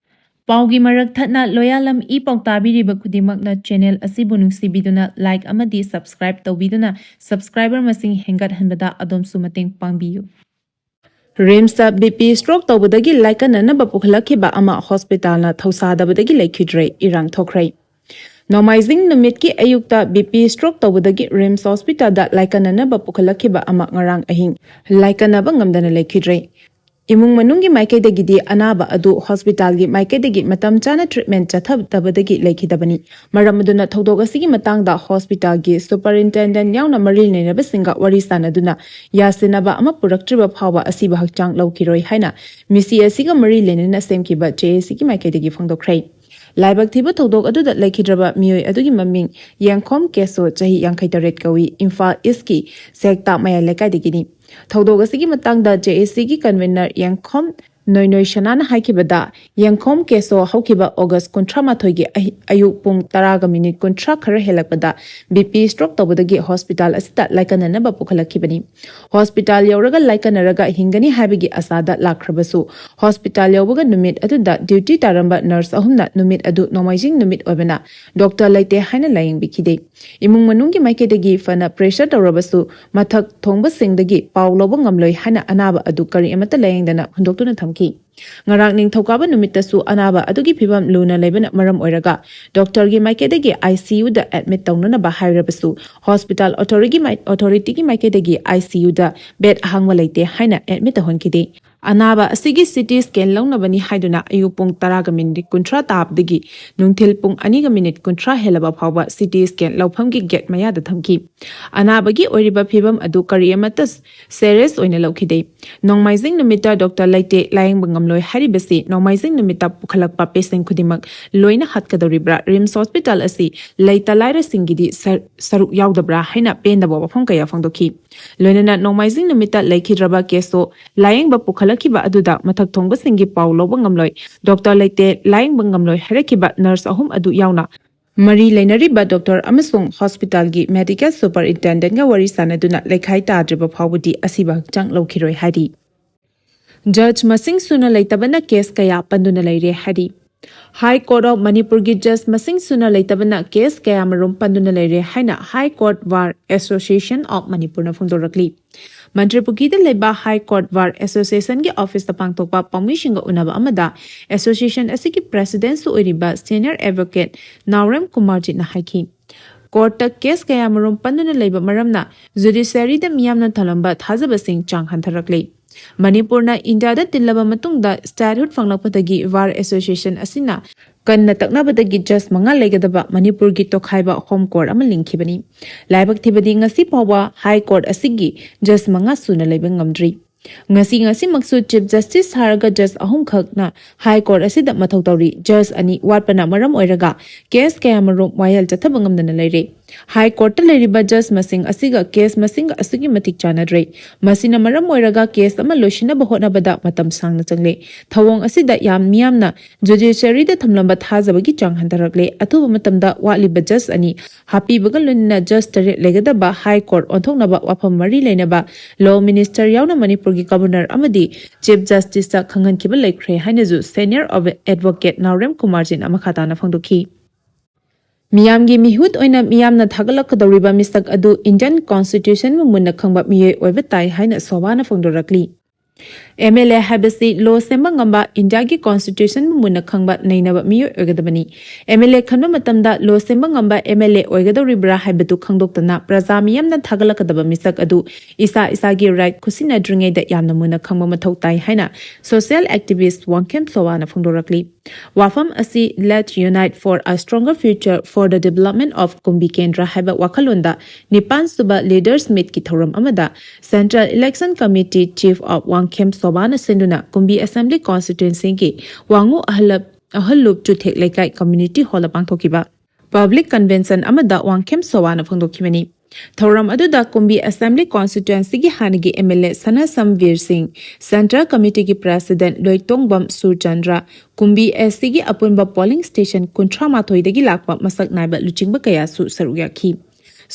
ꯄꯥꯎꯒꯤ ꯃꯔꯛ ꯊꯠꯅ ꯂꯣꯌꯥꯂꯝ ꯏ ꯄꯥꯎ ꯇꯥꯕꯤꯔꯤꯕ ꯈꯨꯗꯤꯡꯃꯛꯅ channel ꯑꯁꯤꯕꯨ ꯅꯨꯡꯁꯤꯕꯤꯗꯨꯅ like ꯑꯃꯗꯤ subscribe ꯇꯧꯕꯤꯗꯨꯅ subscriber ꯃꯁꯤꯡ ꯍꯦꯟꯒꯠꯍꯟꯕꯗ ꯑꯗꯣꯝꯁꯨ ꯃꯇꯦꯡ ꯄꯥꯡꯕꯤꯌꯨ꯫ RIMSꯇ BP stroke ꯇꯧꯕꯗꯒꯤ ꯂꯥꯏꯀꯠꯅꯅꯕ ꯄꯨꯈꯠꯂꯛꯈꯤꯕ ꯑꯃ hospitalꯅ ꯊꯧꯁꯥꯗꯕꯗꯒꯤ ꯂꯩꯈꯤꯗ꯭ꯔꯦ, ꯏꯔꯥꯡ ꯊꯣꯛꯈ꯭ꯔꯦ꯫ ꯅꯣꯡꯃꯥꯏꯖꯤꯡ ꯅꯨꯃꯤꯠꯀꯤ ꯑꯌꯨꯛꯇ BP stroke ꯇꯧꯕꯗꯒꯤ RIMS hospitalꯗ ꯂꯥꯏꯀꯠꯅꯅꯕ ꯄꯨꯈꯠꯂꯛꯈꯤꯕ ꯑꯃ ꯉꯔꯥꯡ ꯑꯍꯤꯡ ꯂꯥꯏꯀꯠꯅꯕ ꯉꯝꯗꯅ ꯂꯩꯈꯤꯗ꯭ꯔꯦ꯫ ꯏꯃꯨꯡ ꯃꯅꯨꯡꯒꯤ ꯃꯥꯏꯀꯩꯗꯒꯤꯗꯤ ꯑꯅꯥꯕ ꯑꯗꯨ hospitalꯒꯤ ꯃꯥꯏꯀꯩꯗꯒꯤ ꯃꯇꯝ ꯆꯥꯅ treatment ꯆꯠꯊꯗꯕꯗꯒꯤ ꯂꯩꯈꯤꯗꯕꯅꯤ꯫ ꯃꯔꯝ ꯑꯗꯨꯅ ꯊꯧꯗꯣꯛ ꯑꯁꯤꯒꯤ ꯃꯇꯥꯡꯗ hospitalꯒꯤ superintendent ꯌꯥꯎꯅ ꯃꯔꯤ ꯂꯩꯅꯕꯁꯤꯡꯒ ꯋꯥꯔꯤ ꯁꯥꯅꯗꯨꯅ ꯌꯥꯁꯤꯟꯅꯕ ꯑꯃ ꯄꯨꯔꯛꯇ꯭ꯔꯤꯕ ꯐꯥꯎꯕ ꯑꯁꯤꯕ ꯍꯛꯆꯥꯡ ꯂꯧꯈꯤꯔꯣꯏ ꯍꯥꯏꯅ ꯃꯤꯁꯤ ꯑꯁꯤꯒ ꯃꯔꯤ ꯂꯩꯅꯅ ꯁꯦꯝꯈꯤꯕ JACꯒꯤ ꯃꯥꯏꯀꯩꯗꯒꯤ ꯐꯣꯡꯗꯣꯛꯈ꯭ꯔꯦ꯫ ꯂꯥꯏꯕꯛ ꯊꯤꯕ ꯊꯧꯗꯣꯛ ꯑꯗꯨꯗ ꯂꯩꯈꯤꯗ꯭ꯔꯕ ꯃꯤꯑꯣꯏ ꯑꯗꯨꯒꯤ ꯃꯃꯤꯡ ꯌꯦꯡꯈꯣꯝ ꯀꯦꯁꯣ, ꯆꯍꯤ ꯌꯥꯡꯈꯩ ꯇꯔꯦꯠ ꯀꯧꯏ, ꯏꯝꯐꯥꯜ Eastꯀꯤ ꯁꯦꯛꯇꯥ ꯃꯌꯥꯏ ꯂꯩꯀꯥꯏꯗꯒꯤꯅꯤ꯫ ꯊꯧꯗꯣꯛ ꯑꯁꯤꯒꯤ ꯃꯇꯥꯡꯗ JACꯒꯤ convener ꯌꯦꯡꯈꯣꯝ ꯅꯣꯏꯅꯣꯏ ꯁꯅꯥꯅ ꯍꯥꯏꯈꯤꯕꯗ, ꯌꯦꯡꯈꯣꯝ ꯀꯦꯁꯣ ꯍꯧꯈꯤꯕ August ꯀꯨꯟꯊ꯭ꯔꯥ ꯃꯥꯊꯣꯏꯒꯤ ꯑꯍꯤ-, ꯑꯌꯨꯛ ꯄꯨꯡ ꯇꯔꯥꯒ minute ꯀꯨꯟꯊ꯭ꯔꯥ ꯈꯔ ꯍꯦꯜꯂꯛꯄꯗ BP stroke ꯇꯧꯕꯗꯒꯤ hospital ꯑꯁꯤꯗ ꯂꯥꯏꯀꯠꯅꯅꯕ ꯄꯨꯈꯠꯂꯛꯈꯤꯕꯅꯤ꯫ Hospital ꯌꯧꯔꯒ ꯂꯥꯏꯀꯠꯅꯔꯒ ꯍꯤꯡꯒꯅꯤ ꯍꯥꯏꯕꯒꯤ ꯑꯁꯥꯗ ꯂꯥꯛꯈ꯭ꯔꯕꯁꯨ, hospital ꯌꯧꯕꯒ ꯅꯨꯃꯤꯠ ꯑꯗꯨꯗ duty ꯇꯥꯔꯝꯕ nurse ꯑꯍꯨꯝꯅ ꯅꯨꯃꯤꯠ ꯑꯗꯨ ꯅꯣꯡꯃꯥꯏꯖꯤꯡ ꯅꯨꯃꯤꯠ ꯑꯣꯏꯕꯅ doctor ꯂꯩꯇꯦ ꯍꯥꯏꯅ ꯂꯥꯌꯦꯡꯕꯤꯈꯤꯗꯦ꯫ ꯏꯃꯨꯡ ꯃꯅꯨꯡꯒꯤ ꯃꯥꯏꯀꯩꯗꯒꯤ ꯐꯅ pressure ꯇꯧꯔꯕꯁꯨ, ꯃꯊꯛ ꯊꯣꯡꯕꯁꯤꯡꯗꯒꯤ ꯄꯥꯎ ꯂꯧꯕ ꯉꯝꯂꯣꯏ ꯍꯥꯏꯅ ꯑꯅꯥꯕ ꯑꯗꯨ ꯀꯔꯤ ꯑꯃꯠꯇ ꯂꯥꯌꯦꯡꯗꯅ ꯍꯨꯟꯗꯣꯛꯇꯨꯅ ꯊꯝꯈꯤ꯫ ꯉꯔꯥꯡ ꯅꯤꯡꯊꯧꯀꯥꯕ ꯅꯨꯃꯤꯠꯇꯁꯨ ꯑꯅꯥꯕ ꯑꯗꯨꯒꯤ ꯐꯤꯕꯝ ꯂꯨꯅ ꯂꯩꯕꯅ ꯃꯔꯝ ꯑꯣꯏꯔꯒ doctorꯒꯤ ꯃꯥꯏꯀꯩꯗꯒꯤ ICUꯗ admit ꯇꯧꯅꯅꯕ ꯍꯥꯏꯔꯕꯁꯨ, hospital authorityꯒꯤ ꯃꯥꯏ-, authorityꯒꯤ ꯃꯥꯏꯀꯩꯗꯒꯤ ICUꯗ bed ꯑꯍꯥꯡꯕ ꯂꯩꯇꯦ ꯍꯥꯏꯅ admit ꯇꯧꯍꯟꯈꯤꯗꯦ꯫ ꯑꯅꯥꯕ ꯑꯁꯤꯒꯤ ꯁꯤ ꯇꯤ ꯁ꯭ꯀꯦꯟ ꯂꯧꯅꯕꯅꯤ ꯍꯥꯏꯗꯨꯅ ꯑꯌꯨꯛ ꯄꯨꯡ ꯇꯔꯥꯒ ꯃꯤꯅꯤꯠ ꯀꯨꯟꯊ꯭ꯔꯥ ꯇꯥꯕꯗꯒꯤ ꯅꯨꯡꯊꯤꯜ ꯄꯨꯡ ꯑꯅꯤꯒ ꯃꯤꯅꯤꯠ ꯀꯨꯟꯊ꯭ꯔꯥ ꯍꯦꯜꯂꯕ ꯐꯥꯎꯕ ꯁꯤ ꯇꯤ ꯁ꯭ꯀꯦꯟ ꯂꯧꯐꯝꯒꯤ ꯒꯦꯠ ꯃꯌꯥꯗ ꯊꯝꯈꯤ꯫ ꯑꯅꯥꯕꯒꯤ ꯑꯣꯏꯔꯤꯕ ꯐꯤꯕꯝ ꯑꯗꯨ ꯀꯔꯤ ꯑꯃꯠꯇ ꯁꯦꯔꯤꯌꯁ ꯑꯣꯏꯅ ꯂꯧꯈꯤꯗꯦ꯫ ꯅꯣꯡꯃꯥꯏꯖꯤꯡ ꯅꯨꯃꯤꯠꯇ ꯗꯣꯛꯇꯔ ꯂꯩꯇꯦ ꯂꯥꯌꯦꯡꯕ ꯉꯝꯂꯣꯏ ꯍꯥꯏꯔꯤꯕꯁꯤ ꯅꯣꯡꯃꯥꯏꯖꯤꯡ ꯅꯨꯃꯤꯠꯇ ꯄꯨꯈꯠꯂꯛꯄ ꯄꯦꯁꯦꯟ ꯈꯨꯗꯤꯡꯃꯛ ꯂꯣꯏꯅ ꯍꯥꯠꯀꯗꯧꯔꯤꯕ꯭ꯔꯥ? ꯔꯤꯝꯁ ꯍꯣꯁꯄꯤꯇꯥꯜ ꯑꯁꯤ ꯂꯩꯇ ꯂꯥꯏꯔꯁꯤꯡꯒꯤꯗꯤ ꯁꯔ-, ꯁꯔꯨꯛ ꯌꯥꯎꯗꯕ꯭ꯔꯥ ꯍꯥꯏꯅ ꯄꯦꯟꯗꯕ ꯋꯥꯐꯝ ꯀꯌꯥ ꯐꯣꯡꯗꯣꯛꯈꯤ꯫ ꯂꯣꯏꯅꯅ ꯅꯣꯡꯃꯥꯏꯖꯤꯡ ꯅꯨꯃꯤꯠꯇ ꯂꯩꯈꯤꯗ꯭ꯔꯕ ꯀꯦꯁꯇꯨ ꯂꯥꯌꯦꯡꯕ ꯄꯨꯈꯠꯂꯛꯈꯤꯕ ꯑꯗꯨꯗ ꯃꯊꯛ ꯊꯣꯡꯕꯁꯤꯡꯒꯤ ꯄꯥꯎ ꯂꯧꯕ ꯉꯝꯂꯣꯏ, ꯗꯣꯛꯇꯔ ꯂꯩꯇꯦ ꯂꯥꯌꯦꯡꯕ ꯉꯝꯂꯣꯏ ꯍꯥꯏꯔꯛꯈꯤꯕ ꯅꯔꯁ ꯑꯍꯨꯝ ꯑꯗꯨ ꯌꯥꯎꯅ ꯃꯔꯤ ꯂꯩꯅꯔꯤꯕ ꯗꯣꯛꯇꯔ ꯑꯃꯁꯨꯡ ꯍꯣꯁꯄꯤꯇꯥꯜꯒꯤ ꯃꯦꯗꯤꯀꯦꯜ ꯁꯨꯄꯔꯏꯟꯇꯦꯟꯗꯦꯟꯠꯒ ꯋꯥꯔꯤ ꯁꯥꯟꯅꯗꯨꯅ ꯂꯩꯈꯥꯏ ꯇꯥꯗ꯭ꯔꯤꯕ ꯐꯥꯎꯕꯗꯤ ꯑꯁꯤꯕ ꯍꯛꯆꯥꯡ ꯂꯧꯈꯤꯔꯣꯏ ꯍꯥꯏꯔꯤ꯫ ꯖꯖ ꯃꯁꯤꯡ ꯁꯨꯅ ꯂꯩꯇꯕꯅ ꯀꯦꯁ ꯀꯌꯥ ꯄꯟꯗꯨꯅ ꯂꯩꯔꯦ ꯍꯥꯏꯔꯤ꯫ ꯍꯥꯏ ꯀꯣꯔꯠ ꯑꯣꯐ ꯃꯅꯤꯄꯨꯔꯒꯤ ꯖꯖ ꯃꯁꯤꯡ ꯁꯨꯅ ꯂꯩꯇꯕꯅ ꯀꯦꯁ ꯀꯌꯥꯃꯔꯨꯝ ꯄꯟꯗꯨꯅ ꯂꯩꯔꯦ ꯍꯥꯏꯅ high court bar association of ꯃꯅꯤꯄꯨꯔꯅ ꯐꯣꯡꯗꯣꯔꯛꯂꯤ꯫ ꯃꯟꯇ꯭ꯔꯤꯄꯨꯈ꯭ꯔꯤꯗ ꯂꯩꯕ ꯍꯥꯏ ꯀꯣꯔꯠ ꯕꯥꯔ ꯑꯦꯁꯣꯁꯤꯌꯦꯁꯟꯒꯤ ꯑꯣꯐꯤꯁꯇ ꯄꯥꯡꯊꯣꯛꯄ ꯄꯥꯎꯃꯤꯁꯤꯡꯒ ꯎꯅꯕ ꯑꯃꯗ ꯑꯦꯁꯣꯁꯤꯌꯦꯁꯟ ꯑꯁꯤꯒꯤ ꯄ꯭ꯔꯦꯁꯤꯗꯦꯟꯠꯁꯨ ꯑꯣꯏꯔꯤꯕ ꯁꯦꯅꯤꯌꯔ ꯑꯦꯗꯚꯣꯀꯦꯠ ꯅꯥꯎꯔꯦꯝ ꯀꯨꯃꯥꯔꯖꯤꯠꯅ ꯍꯥꯏꯈꯤ, ꯀꯣꯔꯠꯇ ꯀꯦꯁ ꯀꯌꯥꯃꯔꯨꯝ ꯄꯟꯗꯨꯅ ꯂꯩꯕ ꯃꯔꯝꯅ ꯖꯨꯗꯤꯁꯤꯌꯥꯔꯤꯗ ꯃꯤꯌꯥꯝꯅ ꯊꯝꯂꯝꯕ ꯊꯥꯖꯕꯁꯤꯡ ꯆꯥꯡ ꯍꯟꯊꯔꯛꯂꯦ꯫ ꯃꯅꯤꯄꯨꯔꯅ ꯏꯟꯗꯤꯌꯥꯗ ꯇꯤꯜꯂꯕ ꯃꯇꯨꯡꯗ ꯁ꯭ꯇꯦꯠꯍꯨꯗ ꯐꯪꯂꯛꯄꯗꯒꯤ ꯕꯥꯔ ꯑꯦꯁꯣꯁꯤꯌꯦꯁꯟ ꯑꯁꯤꯅ ꯀꯟꯅ ꯇꯛꯅꯕꯗꯒꯤ ꯖꯁ ꯃꯉꯥ ꯂꯩꯒꯗꯕ ꯃꯅꯤꯄꯨꯔꯒꯤ ꯇꯣꯈꯥꯏꯕ ꯍꯣꯝ ꯀꯣꯔꯠ ꯑꯃ ꯂꯤꯡꯈꯤꯕꯅꯤ꯫ ꯂꯥꯏꯕꯛ ꯊꯤꯕꯗꯤ ꯉꯁꯤ ꯐꯥꯎꯕ ꯍꯥꯏ ꯀꯣꯔꯠ ꯑꯁꯤꯒꯤ ꯖꯁ ꯃꯉꯥ ꯁꯨꯅ ꯂꯩꯕ ꯉꯝꯗ꯭ꯔꯤ꯫ ꯉꯁꯤ ꯉꯁꯤꯃꯛꯁꯨ ꯆꯤꯐ ꯖꯁꯇꯤꯁ ꯁꯥꯔꯒ ꯖꯁ ꯑꯍꯨꯝꯈꯛꯅ ꯍꯥꯏ ꯀꯣꯔꯠ ꯑꯁꯤꯗ ꯃꯊꯧ ꯇꯧꯔꯤ꯫ ꯖꯁ ꯑꯅꯤ ꯋꯥꯠꯄꯅ ꯃꯔꯝ ꯑꯣꯏꯔꯒ ꯀꯦꯁ ꯀꯌꯥꯃꯔꯨꯝ ꯋꯥꯌꯦꯜ ꯆꯠꯊꯕ ꯉꯝꯗꯅ ꯂꯩꯔꯦ꯫ ꯍꯥꯏ ꯀꯣꯔꯠꯇ ꯂꯩꯔꯤꯕ ꯖꯁ ꯃꯁꯤꯡ ꯑꯁꯤꯒ ꯀꯦꯁ ꯃꯁꯤꯡꯒ ꯑꯁꯨꯛꯀꯤ ꯃꯇꯤꯛ ꯆꯥꯟꯅꯗ꯭ꯔꯦ꯫ ꯃꯁꯤꯅ ꯃꯔꯝ ꯑꯣꯏꯔꯒ ꯀꯦꯁ ꯑꯃ ꯂꯣꯏꯁꯤꯟꯅꯕ ꯍꯣꯠꯅꯕꯗ ꯃꯇꯝ ꯁꯥꯡꯅ ꯆꯪꯂꯦ꯫ ꯊꯧꯑꯣꯡ ꯑꯁꯤꯗ ꯌꯥꯝ ꯃꯤꯌꯥꯝꯅ ꯖꯨꯗꯤꯁꯤꯌꯔꯤꯗ ꯊꯝꯂꯝꯕ ꯊꯥꯖꯕꯒꯤ ꯆꯥꯡ ꯍꯟꯊꯔꯛꯂꯦ꯫ ꯑꯊꯨꯕ ꯃꯇꯝꯗ ꯋꯥꯠꯂꯤꯕ ꯖꯁ ꯑꯅꯤ ꯍꯥꯞꯄꯤꯕꯒ ꯂꯣꯏꯅꯅ ꯖꯁ ꯇꯔꯦꯠ ꯂꯩꯒꯗꯕ ꯍꯥꯏ ꯀꯣꯔꯠ ꯑꯣꯟꯊꯣꯛꯅꯕ ꯋꯥꯐꯝ ꯃꯔꯤ ꯂꯩꯅꯕ ꯂꯣ ꯃꯤꯅꯤꯁꯇꯔ ꯌꯥꯎꯅ ꯃꯅꯤꯄꯨꯔꯒꯤ ꯒꯕꯔꯅꯔ ꯑꯃꯗꯤ ꯆꯤꯐ ꯖꯁꯇꯤꯁꯇ ꯈꯪꯍꯟꯈꯤꯕ ꯂꯩꯈ꯭ꯔꯦ ꯍꯥꯏꯅꯁꯨ ꯁꯦꯅꯤꯌꯔ ꯑꯦꯗꯚꯣꯀꯦꯠ ꯅꯥꯎꯔꯦꯝ ꯀꯨꯃꯥꯔꯖꯤꯠꯅ ꯃꯈꯥ ꯇꯥꯅ ꯐꯣꯡꯗꯣꯛꯈꯤ꯫ ꯃꯤꯌꯥꯝꯒꯤ ꯃꯤꯍꯨꯠ ꯑꯣꯏꯅ ꯃꯤꯌꯥꯝꯅ ꯊꯥꯒꯠꯂꯛꯀꯗꯧꯔꯤꯕ ꯃꯤꯁꯛ ꯑꯗꯨ ꯏꯟꯗꯤꯌꯟ ꯀꯣꯟꯁꯇꯤꯇ꯭ꯌꯨꯁꯟꯕꯨ ꯃꯨꯟꯅ ꯈꯪꯕ ꯃꯤꯑꯣꯏ ꯑꯣꯏꯕ ꯇꯥꯏ ꯍꯥꯏꯅ ꯁꯣꯚꯥꯅ ꯐꯣꯡꯗꯣꯔꯛꯂꯤ꯫ ꯑꯦꯝ ꯑꯦꯜ ꯑꯦ ꯍꯥꯏꯕꯁꯤ ꯂꯣ ꯁꯦꯝꯕ ꯉꯝꯕ, ꯏꯟꯗꯤꯌꯥꯒꯤ ꯀꯣꯟꯁꯇꯤꯇ꯭ꯌꯨꯁꯟꯕꯨ ꯃꯨꯟꯅ ꯈꯪꯕ ꯅꯩꯅꯕ ꯃꯤꯑꯣꯏ ꯑꯣꯏꯒꯗꯕꯅꯤ꯫ ꯑꯦꯝ ꯑꯦꯜ ꯑꯦ ꯈꯟꯕ ꯃꯇꯝꯗ ꯂꯣ ꯁꯦꯝꯕ ꯉꯝꯕ ꯑꯦꯝ ꯑꯦꯜ ꯑꯦ ꯑꯣꯏꯒꯗꯧꯔꯤꯕ꯭ꯔꯥ ꯍꯥꯏꯕꯗꯨ ꯈꯪꯗꯣꯛꯇꯅ ꯄ꯭ꯔꯖꯥ ꯃꯤꯌꯥꯝꯅ ꯊꯥꯒꯠꯂꯛꯀꯗꯕ ꯃꯤꯁꯛ ꯑꯗꯨ ꯏꯁꯥ ꯏꯁꯥꯒꯤ ꯔꯥꯏꯠ ꯈꯨꯠꯁꯤꯟꯅꯗ꯭ꯔꯤꯉꯩꯗ ꯌꯥꯝꯅ ꯃꯨꯟꯅ ꯈꯪꯕ ꯃꯊꯧ ꯇꯥꯏ ꯍꯥꯏꯅ ꯁꯣꯁꯤꯌꯦꯜ ꯑꯦꯛꯇꯤꯚꯤꯁ꯭ꯠ ꯋꯥꯡꯈꯦꯝ ꯁꯣꯕꯥꯅ ꯐꯣꯡꯗꯣꯔꯛꯂꯤ꯫ ꯋꯥꯐꯝ ꯑꯁꯤ Let's Unite for a Stronger Future for the Development of ꯀꯨꯝꯕꯤ ꯀꯦꯟꯗ꯭ꯔ ꯍꯥꯏꯕ ꯋꯥꯈꯜꯂꯣꯟꯗ ꯅꯤꯄꯥꯟ ꯁꯨꯕ ꯂꯤꯗꯔꯁ ꯃꯤꯠꯀꯤ ꯊꯧꯔꯝ ꯑꯃꯗ Central Election Committee Chief of Wangkhem ꯁꯣꯕꯥꯅ ꯁꯤꯟꯗꯨꯅ ꯀꯨꯝꯕꯤ ꯑꯦꯁꯦꯝꯕ꯭ꯂꯤ ꯀꯣꯟꯁꯇꯤꯇ꯭ꯋꯦꯟꯁꯤꯒꯤ ꯋꯥꯉꯨ ꯑꯍꯜꯂꯞ ꯑꯍꯜꯂꯨꯞ ꯆꯨꯊꯦꯛ ꯂꯩꯀꯥꯏ ꯀꯝꯃ꯭ꯌꯨꯅꯤꯇꯤ ꯍꯣꯜꯗ ꯄꯥꯡꯊꯣꯛꯈꯤꯕ ꯄꯕ꯭ꯂꯤꯛ ꯀꯟꯚꯦꯟꯁꯟ ꯑꯃꯗ ꯋꯥꯡꯈꯦꯝ ꯁꯣꯕꯥꯅ ꯐꯣꯡꯗꯣꯛꯈꯤꯕꯅꯤ꯫ ꯊꯧꯔꯝ ꯑꯗꯨꯗ ꯀꯨꯝꯕꯤ ꯑꯦꯁꯦꯝꯕ꯭ꯂꯤ ꯀꯣꯟꯁꯇꯤꯇ꯭ꯋꯦꯟꯁꯤꯒꯤ ꯍꯥꯟꯅꯒꯤ ꯑꯦꯝ ꯑꯦꯜ ꯑꯦ ꯁꯅꯥꯁꯝ ꯕꯤꯔ ꯁꯤꯡ, ꯁꯦꯟꯇ꯭ꯔꯦꯜ ꯀꯃꯤꯇꯤꯒꯤ ꯄ꯭ꯔꯦꯁꯤꯗꯦꯟꯠ ꯂꯣꯏꯇꯣꯡꯕꯝ ꯁꯨꯔꯆꯟꯗ꯭ꯔ, ꯀꯨꯝꯕꯤ ꯑꯦꯁ ꯁꯤꯒꯤ ꯑꯄꯨꯟꯕ ꯄꯣꯂꯤꯡ ꯁ꯭ꯇꯦꯁꯟ ꯀꯨꯟꯊ꯭ꯔꯥ ꯃꯥꯊꯣꯏꯗꯒꯤ ꯂꯥꯛꯄ ꯃꯁꯛ ꯅꯥꯏꯕ ꯂꯨꯆꯤꯡꯕ ꯀꯌꯥꯁꯨ ꯁꯔꯨꯛ ꯌꯥꯈꯤ꯫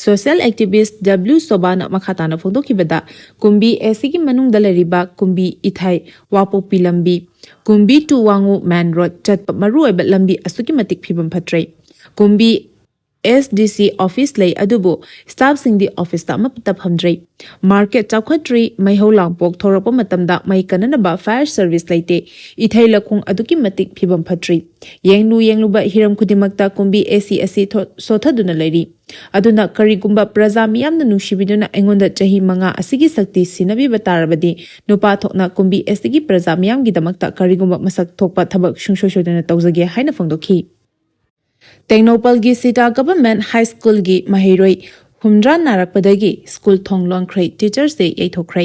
ꯁꯣꯁꯤꯌꯦꯜ ꯑꯦꯛꯇꯤꯚꯤꯁ꯭ꯠ ꯗꯕ꯭ꯂꯤꯎ ꯁꯣꯕꯥꯅ ꯃꯈꯥ ꯇꯥꯅ ꯐꯣꯡꯗꯣꯛꯈꯤꯕꯗ, ꯀꯨꯝꯕꯤ ꯑꯦꯁ ꯁꯤꯒꯤ ꯃꯅꯨꯡꯗ ꯂꯩꯔꯤꯕ ꯀꯨꯝꯕꯤ ꯏꯊꯥꯏ ꯋꯥꯄꯣꯛꯄꯤ ꯂꯝꯕꯤ, ꯀꯨꯝꯕꯤ ꯇꯨ ꯋꯥꯉꯨ ꯃꯦꯟ ꯔꯣꯗ ꯆꯠꯄ ꯃꯔꯨꯑꯣꯏꯕ ꯂꯝꯕꯤ ꯑꯁꯨꯛꯀꯤ ꯃꯇꯤꯛ ꯐꯤꯕꯝ ꯐꯠꯇ꯭ꯔꯦ꯫ ꯀꯨꯝꯕꯤ ꯑꯦꯁ ꯗꯤ ꯁꯤ ꯑꯣꯐꯤꯁ ꯂꯩ, ꯑꯗꯨꯕꯨ ꯁ꯭ꯇꯥꯐꯁꯤꯡꯗꯤ ꯑꯣꯐꯤꯁꯇ ꯑꯃꯠꯇ ꯐꯝꯗ꯭ꯔꯦ꯫ ꯃꯥꯔꯀꯦꯠ ꯆꯥꯎꯈꯠꯇ꯭ꯔꯤ, ꯃꯩꯍꯧ ꯂꯥꯡꯄꯣꯛ ꯊꯣꯔꯛꯄ ꯃꯇꯝꯗ ꯃꯩ ꯀꯟꯅꯅꯕ ꯐꯥꯌꯔ ꯁꯔꯚꯤꯁ ꯂꯩꯇꯦ꯫ ꯏꯊꯩ ꯂꯧꯈꯣꯡ ꯑꯗꯨꯛꯀꯤ ꯃꯇꯤꯛ ꯐꯤꯕꯝ ꯐꯠꯇ꯭ꯔꯤ꯫ ꯌꯦꯡꯂꯨ ꯌꯦꯡꯂꯨꯕ ꯍꯤꯔꯝ ꯈꯨꯗꯤꯡꯃꯛꯇ ꯀꯨꯝꯕꯤ ꯑꯦꯁ ꯁꯤ ꯑꯁꯤ ꯊꯣ-, ꯁꯣꯊꯗꯨꯅ ꯂꯩꯔꯤ꯫ ꯑꯗꯨꯅ ꯀꯔꯤꯒꯨꯝꯕ ꯄ꯭ꯔꯖꯥ ꯃꯤꯌꯥꯝꯅ ꯅꯨꯡꯁꯤꯕꯤꯗꯨꯅ ꯑꯩꯉꯣꯟꯗ ꯆꯍꯤ ꯃꯉꯥ ꯑꯁꯤꯒꯤ ꯁꯛꯇꯤ ꯁꯤꯟꯅꯕꯤꯕ ꯇꯥꯔꯕꯗꯤ, ꯅꯨꯄꯥ ꯊꯣꯛꯅ ꯀꯨꯝꯕꯤ ꯑꯦꯁ ꯁꯤꯒꯤ ꯄ꯭ꯔꯖꯥ ꯃꯤꯌꯥꯝꯒꯤꯗꯃꯛꯇ ꯀꯔꯤꯒꯨꯝꯕ ꯃꯁꯛ ꯊꯣꯛꯄ ꯊꯕꯛ ꯁꯨꯡꯁꯣꯏ ꯁꯣꯏꯗꯅ ꯇꯧꯖꯒꯦ ꯍꯥꯏꯅ ꯐꯣꯡꯗꯣꯛꯈꯤ꯫ ꯇꯦꯡꯅꯧꯄꯜꯒꯤ ꯁꯤꯇꯥ ꯒꯚꯔꯟꯃꯦꯟꯠ ꯍꯥꯏ ꯁ꯭ꯀꯨꯜꯒꯤ ꯃꯍꯩꯔꯣꯏ ꯍꯨꯝꯗ꯭ꯔꯥ ꯅꯥꯔꯛꯄꯗꯒꯤ ꯁ꯭ꯀꯨꯜ ꯊꯣꯡ ꯂꯣꯟꯈ꯭ꯔꯦ, teachers day ꯌꯩꯊꯣꯛꯈ꯭ꯔꯦ꯫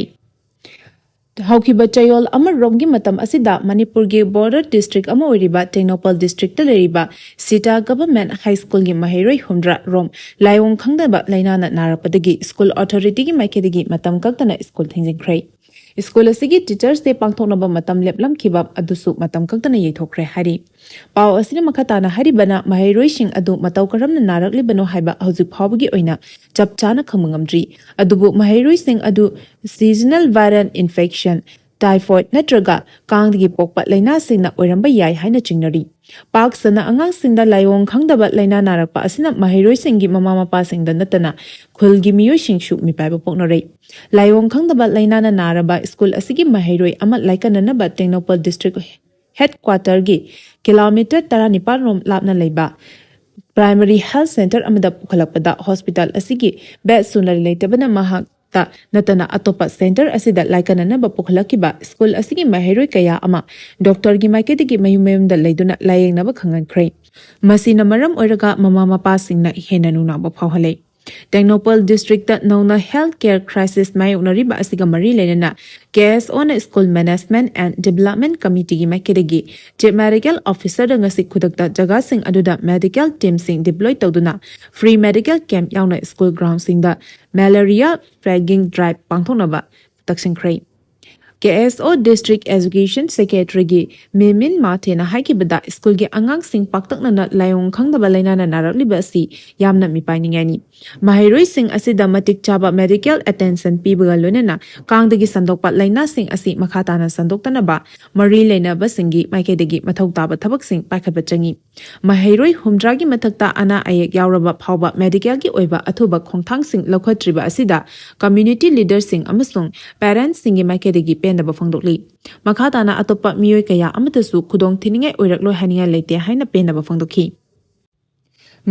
ꯍꯧꯈꯤꯕ ꯆꯌꯣꯜ ꯑꯃꯔꯣꯝꯒꯤ ꯃꯇꯝ ꯑꯁꯤꯗ ꯃꯅꯤꯄꯨꯔꯒꯤ border district ꯑꯃ ꯑꯣꯏꯔꯤꯕ ꯇꯦꯡꯅꯧꯄꯜ district ꯂꯩꯔꯤꯕ ꯁꯤꯇꯥ ꯒꯚꯔꯟꯃꯦꯟꯠ ꯍꯥꯏ ꯁ꯭ꯀꯨꯜꯒꯤ ꯃꯍꯩꯔꯣꯏ ꯍꯨꯝꯗ꯭ꯔꯥ ꯔꯣꯝ ꯂꯥꯏꯑꯣꯡ ꯈꯪꯗꯕ ꯂꯥꯏꯅꯥꯅ ꯅꯥꯔꯛꯄꯗꯒꯤ ꯁ꯭ꯀꯨꯜ ꯑꯣꯊꯣꯔꯤꯇꯤꯒꯤ ꯃꯥꯏꯀꯩꯗꯒꯤ ꯃꯇꯝ ꯀꯛꯇꯅ ꯁ꯭ꯀꯨꯜ ꯊꯤꯡꯖꯤꯟꯈ꯭ꯔꯦ꯫ ꯁ꯭ꯀꯨꯜ ꯑꯁꯤꯒꯤ teachers day ꯄꯥꯡꯊꯣꯛꯅꯕ ꯃꯇꯝ ꯂꯦꯞꯂꯝꯈꯤꯕ ꯑꯗꯨꯁꯨ ꯃꯇꯝ ꯀꯛꯇꯅ ꯌꯩꯊꯣꯛꯈ꯭ꯔꯦ ꯍꯥꯏꯔꯤ꯫ ꯄꯥꯎ ꯑꯁꯤꯅ ꯃꯈꯥ ꯇꯥꯅ ꯍꯥꯏꯔꯤꯕꯅ, ꯃꯍꯩꯔꯣꯏꯁꯤꯡ ꯑꯗꯨ ꯃꯇꯧ ꯀꯔꯝꯅ ꯅꯥꯔꯛꯂꯤꯕꯅꯣ ꯍꯥꯏꯕ ꯍꯧꯖꯤꯛ ꯐꯥꯎꯕꯒꯤ ꯑꯣꯏꯅ ꯆꯞ ꯆꯥꯅ ꯈꯪꯕ ꯉꯝꯗ꯭ꯔꯤ꯫ ꯑꯗꯨꯕꯨ ꯃꯍꯩꯔꯣꯏꯁꯤꯡ ꯑꯗꯨ seasonal viral infection, ꯇꯥꯏꯐꯣꯏꯗ ꯅꯠꯇ꯭ꯔꯒ ꯀꯥꯡꯗꯒꯤ ꯄꯣꯛꯄ ꯂꯥꯏꯅꯥꯁꯤꯡꯅ ꯑꯣꯏꯔꯝꯕ ꯌꯥꯏ ꯍꯥꯏꯅ ꯆꯤꯡꯅꯔꯤ꯫ ꯄꯥꯛ ꯁꯟꯅ ꯑꯉꯥꯡꯁꯤꯡꯗ ꯂꯥꯏꯑꯣꯡ ꯈꯪꯗꯕ ꯂꯥꯏꯅꯥ ꯅꯥꯔꯛꯄ ꯑꯁꯤꯅ ꯃꯍꯩꯔꯣꯏꯁꯤꯡꯒꯤ ꯃꯃꯥ ꯃꯄꯥꯁꯤꯡꯗ ꯅꯠꯇꯅ ꯈꯨꯜꯒꯤ ꯃꯤꯑꯣꯏꯁꯤꯡꯁꯨ ꯃꯤꯄꯥꯏꯕ ꯄꯣꯛꯅꯔꯦ꯫ ꯂꯥꯏꯑꯣꯡ ꯈꯪꯗꯕ ꯂꯥꯏꯅꯥꯅ ꯅꯥꯔꯕ ꯁ꯭ꯀꯨꯜ ꯑꯁꯤꯒꯤ ꯃꯍꯩꯔꯣꯏ ꯑꯃ ꯂꯥꯏꯀꯠꯅꯅꯕ ꯇꯦꯡꯅꯧꯄꯜ ꯗꯤꯁꯇ꯭ꯔꯤꯛ ꯍꯦꯗꯀ꯭ꯋꯥꯇꯔꯒꯤ ꯀꯤꯂꯣꯃꯤꯇꯔ ꯇꯔꯥꯅꯤꯄꯥꯟ ꯔꯣꯝ ꯂꯥꯞꯅ ꯂꯩꯕ ꯄ꯭ꯔꯥꯏꯃꯔꯤ ꯍꯦꯜꯊ ꯁꯦꯟꯇꯔ ꯑꯃꯗ ꯄꯨꯈꯠꯂꯛꯄꯗ ꯍꯣꯁꯄꯤꯇꯥꯜ ꯑꯁꯤꯒꯤ ꯕꯦꯗ ꯁꯨꯅ ꯂꯩꯇꯕꯅ ꯃꯍꯥꯛꯇ ꯅꯠꯇꯅ ꯑꯇꯣꯞꯄ ꯁꯦꯟꯇꯔ ꯑꯁꯤꯗ ꯂꯥꯏꯀꯠꯅꯅꯕ ꯄꯨꯈꯠꯂꯛꯈꯤꯕ ꯁ꯭ꯀꯨꯜ ꯑꯁꯤꯒꯤ ꯃꯍꯩꯔꯣꯏ ꯀꯌꯥ ꯑꯃ ꯗꯣꯛꯇꯔꯒꯤ ꯃꯥꯏꯀꯩꯗꯒꯤ ꯃꯌꯨꯝ ꯃꯌꯨꯝꯗ ꯂꯩꯗꯨꯅ ꯂꯥꯌꯦꯡꯅꯕ ꯈꯪꯍꯟꯈ꯭ꯔꯦ꯫ ꯃꯁꯤꯅ ꯃꯔꯝ ꯑꯣꯏꯔꯒ ꯃꯃꯥ ꯃꯄꯥꯁꯤꯡꯅ ꯍꯦꯟꯅ ꯅꯨꯡꯅꯥꯡꯕ ꯐꯥꯎꯍꯜꯂꯦ꯫ ꯇꯦꯡꯅꯧꯄꯜ ꯗꯤꯁꯇ꯭ꯔꯤꯛꯇ ꯅꯧꯅ ꯍꯦꯜꯊ ꯀꯦꯌꯔ ꯀ꯭ꯔꯥꯏꯁꯤꯁ ꯃꯥꯌꯣꯛꯅꯔꯤꯕ ꯑꯁꯤꯒ ꯃꯔꯤ ꯂꯩꯅꯅ ꯀꯦ ꯑꯦꯁ ꯑꯣꯅ ꯁ꯭ꯀꯨꯜ ꯃꯦꯅꯦꯖꯃꯦꯟꯠ ꯑꯦꯟꯗ ꯗꯤꯕꯦꯂꯞꯃꯦꯟꯠ ꯀꯃꯤꯇꯤꯒꯤ ꯃꯥꯏꯀꯩꯗꯒꯤ ꯆꯤꯐ ꯃꯦꯗꯤꯀꯦꯜ ꯑꯣꯐꯤꯁꯔꯗ ꯉꯁꯤ ꯈꯨꯗꯛꯇ ꯖꯒꯥꯁꯤꯡ ꯑꯗꯨꯗ ꯃꯦꯗꯤꯀꯦꯜ ꯇꯤꯝꯁꯤꯡ ꯗꯤꯄ꯭ꯂꯣꯏ ꯇꯧꯗꯨꯅ ꯐ꯭ꯔꯤ ꯃꯦꯗꯤꯀꯦꯜ ꯀꯦꯝꯞ ꯌꯥꯎꯅ ꯁ꯭ꯀꯨꯜ ꯒ꯭ꯔꯥꯎꯟꯁꯤꯡꯗ ꯃꯦꯂꯦꯔꯤꯌꯥ ꯐ꯭ꯂꯦꯒꯤꯡ ꯗ꯭ꯔꯥꯏꯚ ꯄꯥꯡꯊꯣꯛꯅꯕ ꯇꯛꯁꯤꯟꯈ꯭ꯔꯦ꯫ ꯀꯦ ꯑꯦꯁ ꯑꯣ ꯗꯤꯁꯇ꯭ꯔꯤꯛ ꯑꯦꯖꯨꯀꯦꯁꯟ ꯁꯦꯀ꯭ꯔꯦꯇꯔꯤꯒꯤ ꯃꯤꯃꯤꯟ ꯃꯥꯊꯦꯅ ꯍꯥꯏꯈꯤꯕꯗ, ꯁ꯭ꯀꯨꯜꯒꯤ ꯑꯉꯥꯡꯁꯤꯡ ꯄꯥꯛꯇꯛꯅꯅ ꯂꯥꯏꯑꯣꯡ ꯈꯪꯗꯕ ꯂꯥꯏꯅꯥꯅ ꯅꯥꯔꯛꯂꯤꯕ ꯑꯁꯤ ꯌꯥꯝꯅ ꯃꯤꯄꯥꯏꯅꯤꯡꯉꯥꯏꯅꯤ꯫ ꯃꯍꯩꯔꯣꯏꯁꯤꯡ ꯑꯁꯤꯗ ꯃꯇꯤꯛ ꯆꯥꯕ ꯃꯦꯗꯤꯀꯦꯜ ꯑꯦꯇꯦꯟꯁꯟ ꯄꯤꯕꯒ ꯂꯣꯏꯅꯅ ꯀꯥꯡꯗꯒꯤ ꯁꯟꯗꯣꯛꯄ ꯂꯥꯏꯅꯥꯁꯤꯡ ꯑꯁꯤ ꯃꯈꯥ ꯇꯥꯅ ꯁꯟꯗꯣꯛꯇꯅꯕ ꯃꯔꯤ ꯂꯩꯅꯕꯁꯤꯡꯒꯤ ꯃꯥꯏꯀꯩꯗꯒꯤ ꯃꯊꯧ ꯇꯥꯕ ꯊꯕꯛꯁꯤꯡ ꯄꯥꯏꯈꯠꯄ ꯆꯪꯏ꯫ ꯃꯍꯩꯔꯣꯏ ꯍꯨꯝꯗ꯭ꯔꯥꯒꯤ ꯃꯊꯛꯇ ꯑꯅꯥ ꯑꯌꯦꯛ ꯌꯥꯎꯔꯕ ꯐꯥꯎꯕ ꯃꯦꯗꯤꯀꯦꯜꯒꯤ ꯑꯣꯏꯕ ꯑꯊꯨꯕ ꯈꯣꯡꯊꯥꯡꯁꯤꯡ ꯂꯧꯈꯠꯇ꯭ꯔꯤꯕ ꯑꯁꯤꯗ ꯀꯝꯃ꯭ꯌꯨꯅꯤꯇꯤ ꯂꯤꯗꯔꯁꯤꯡ ꯑꯃꯁꯨꯡ ꯄꯦꯔꯦꯟꯠꯁꯤꯡꯒꯤ ꯃꯥꯏꯀꯩꯗꯒꯤ ꯄꯦꯟꯗꯕ ꯐꯣꯡꯗꯣꯛꯂꯤ꯫ ꯃꯈꯥ ꯇꯥꯅ ꯑꯇꯣꯞꯄ ꯃꯤꯑꯣꯏ ꯀꯌꯥ ꯑꯃꯠꯇꯁꯨ ꯈꯨꯗꯣꯡ ꯊꯤꯅꯤꯡꯉꯥꯏ ꯑꯣꯏꯔꯛꯂꯣꯏ ꯍꯥꯏꯅꯤꯡꯉꯥꯏ ꯂꯩꯇꯦ ꯍꯥꯏꯅ ꯄꯦꯟꯗꯕ ꯐꯣꯡꯗꯣꯛꯈꯤ꯫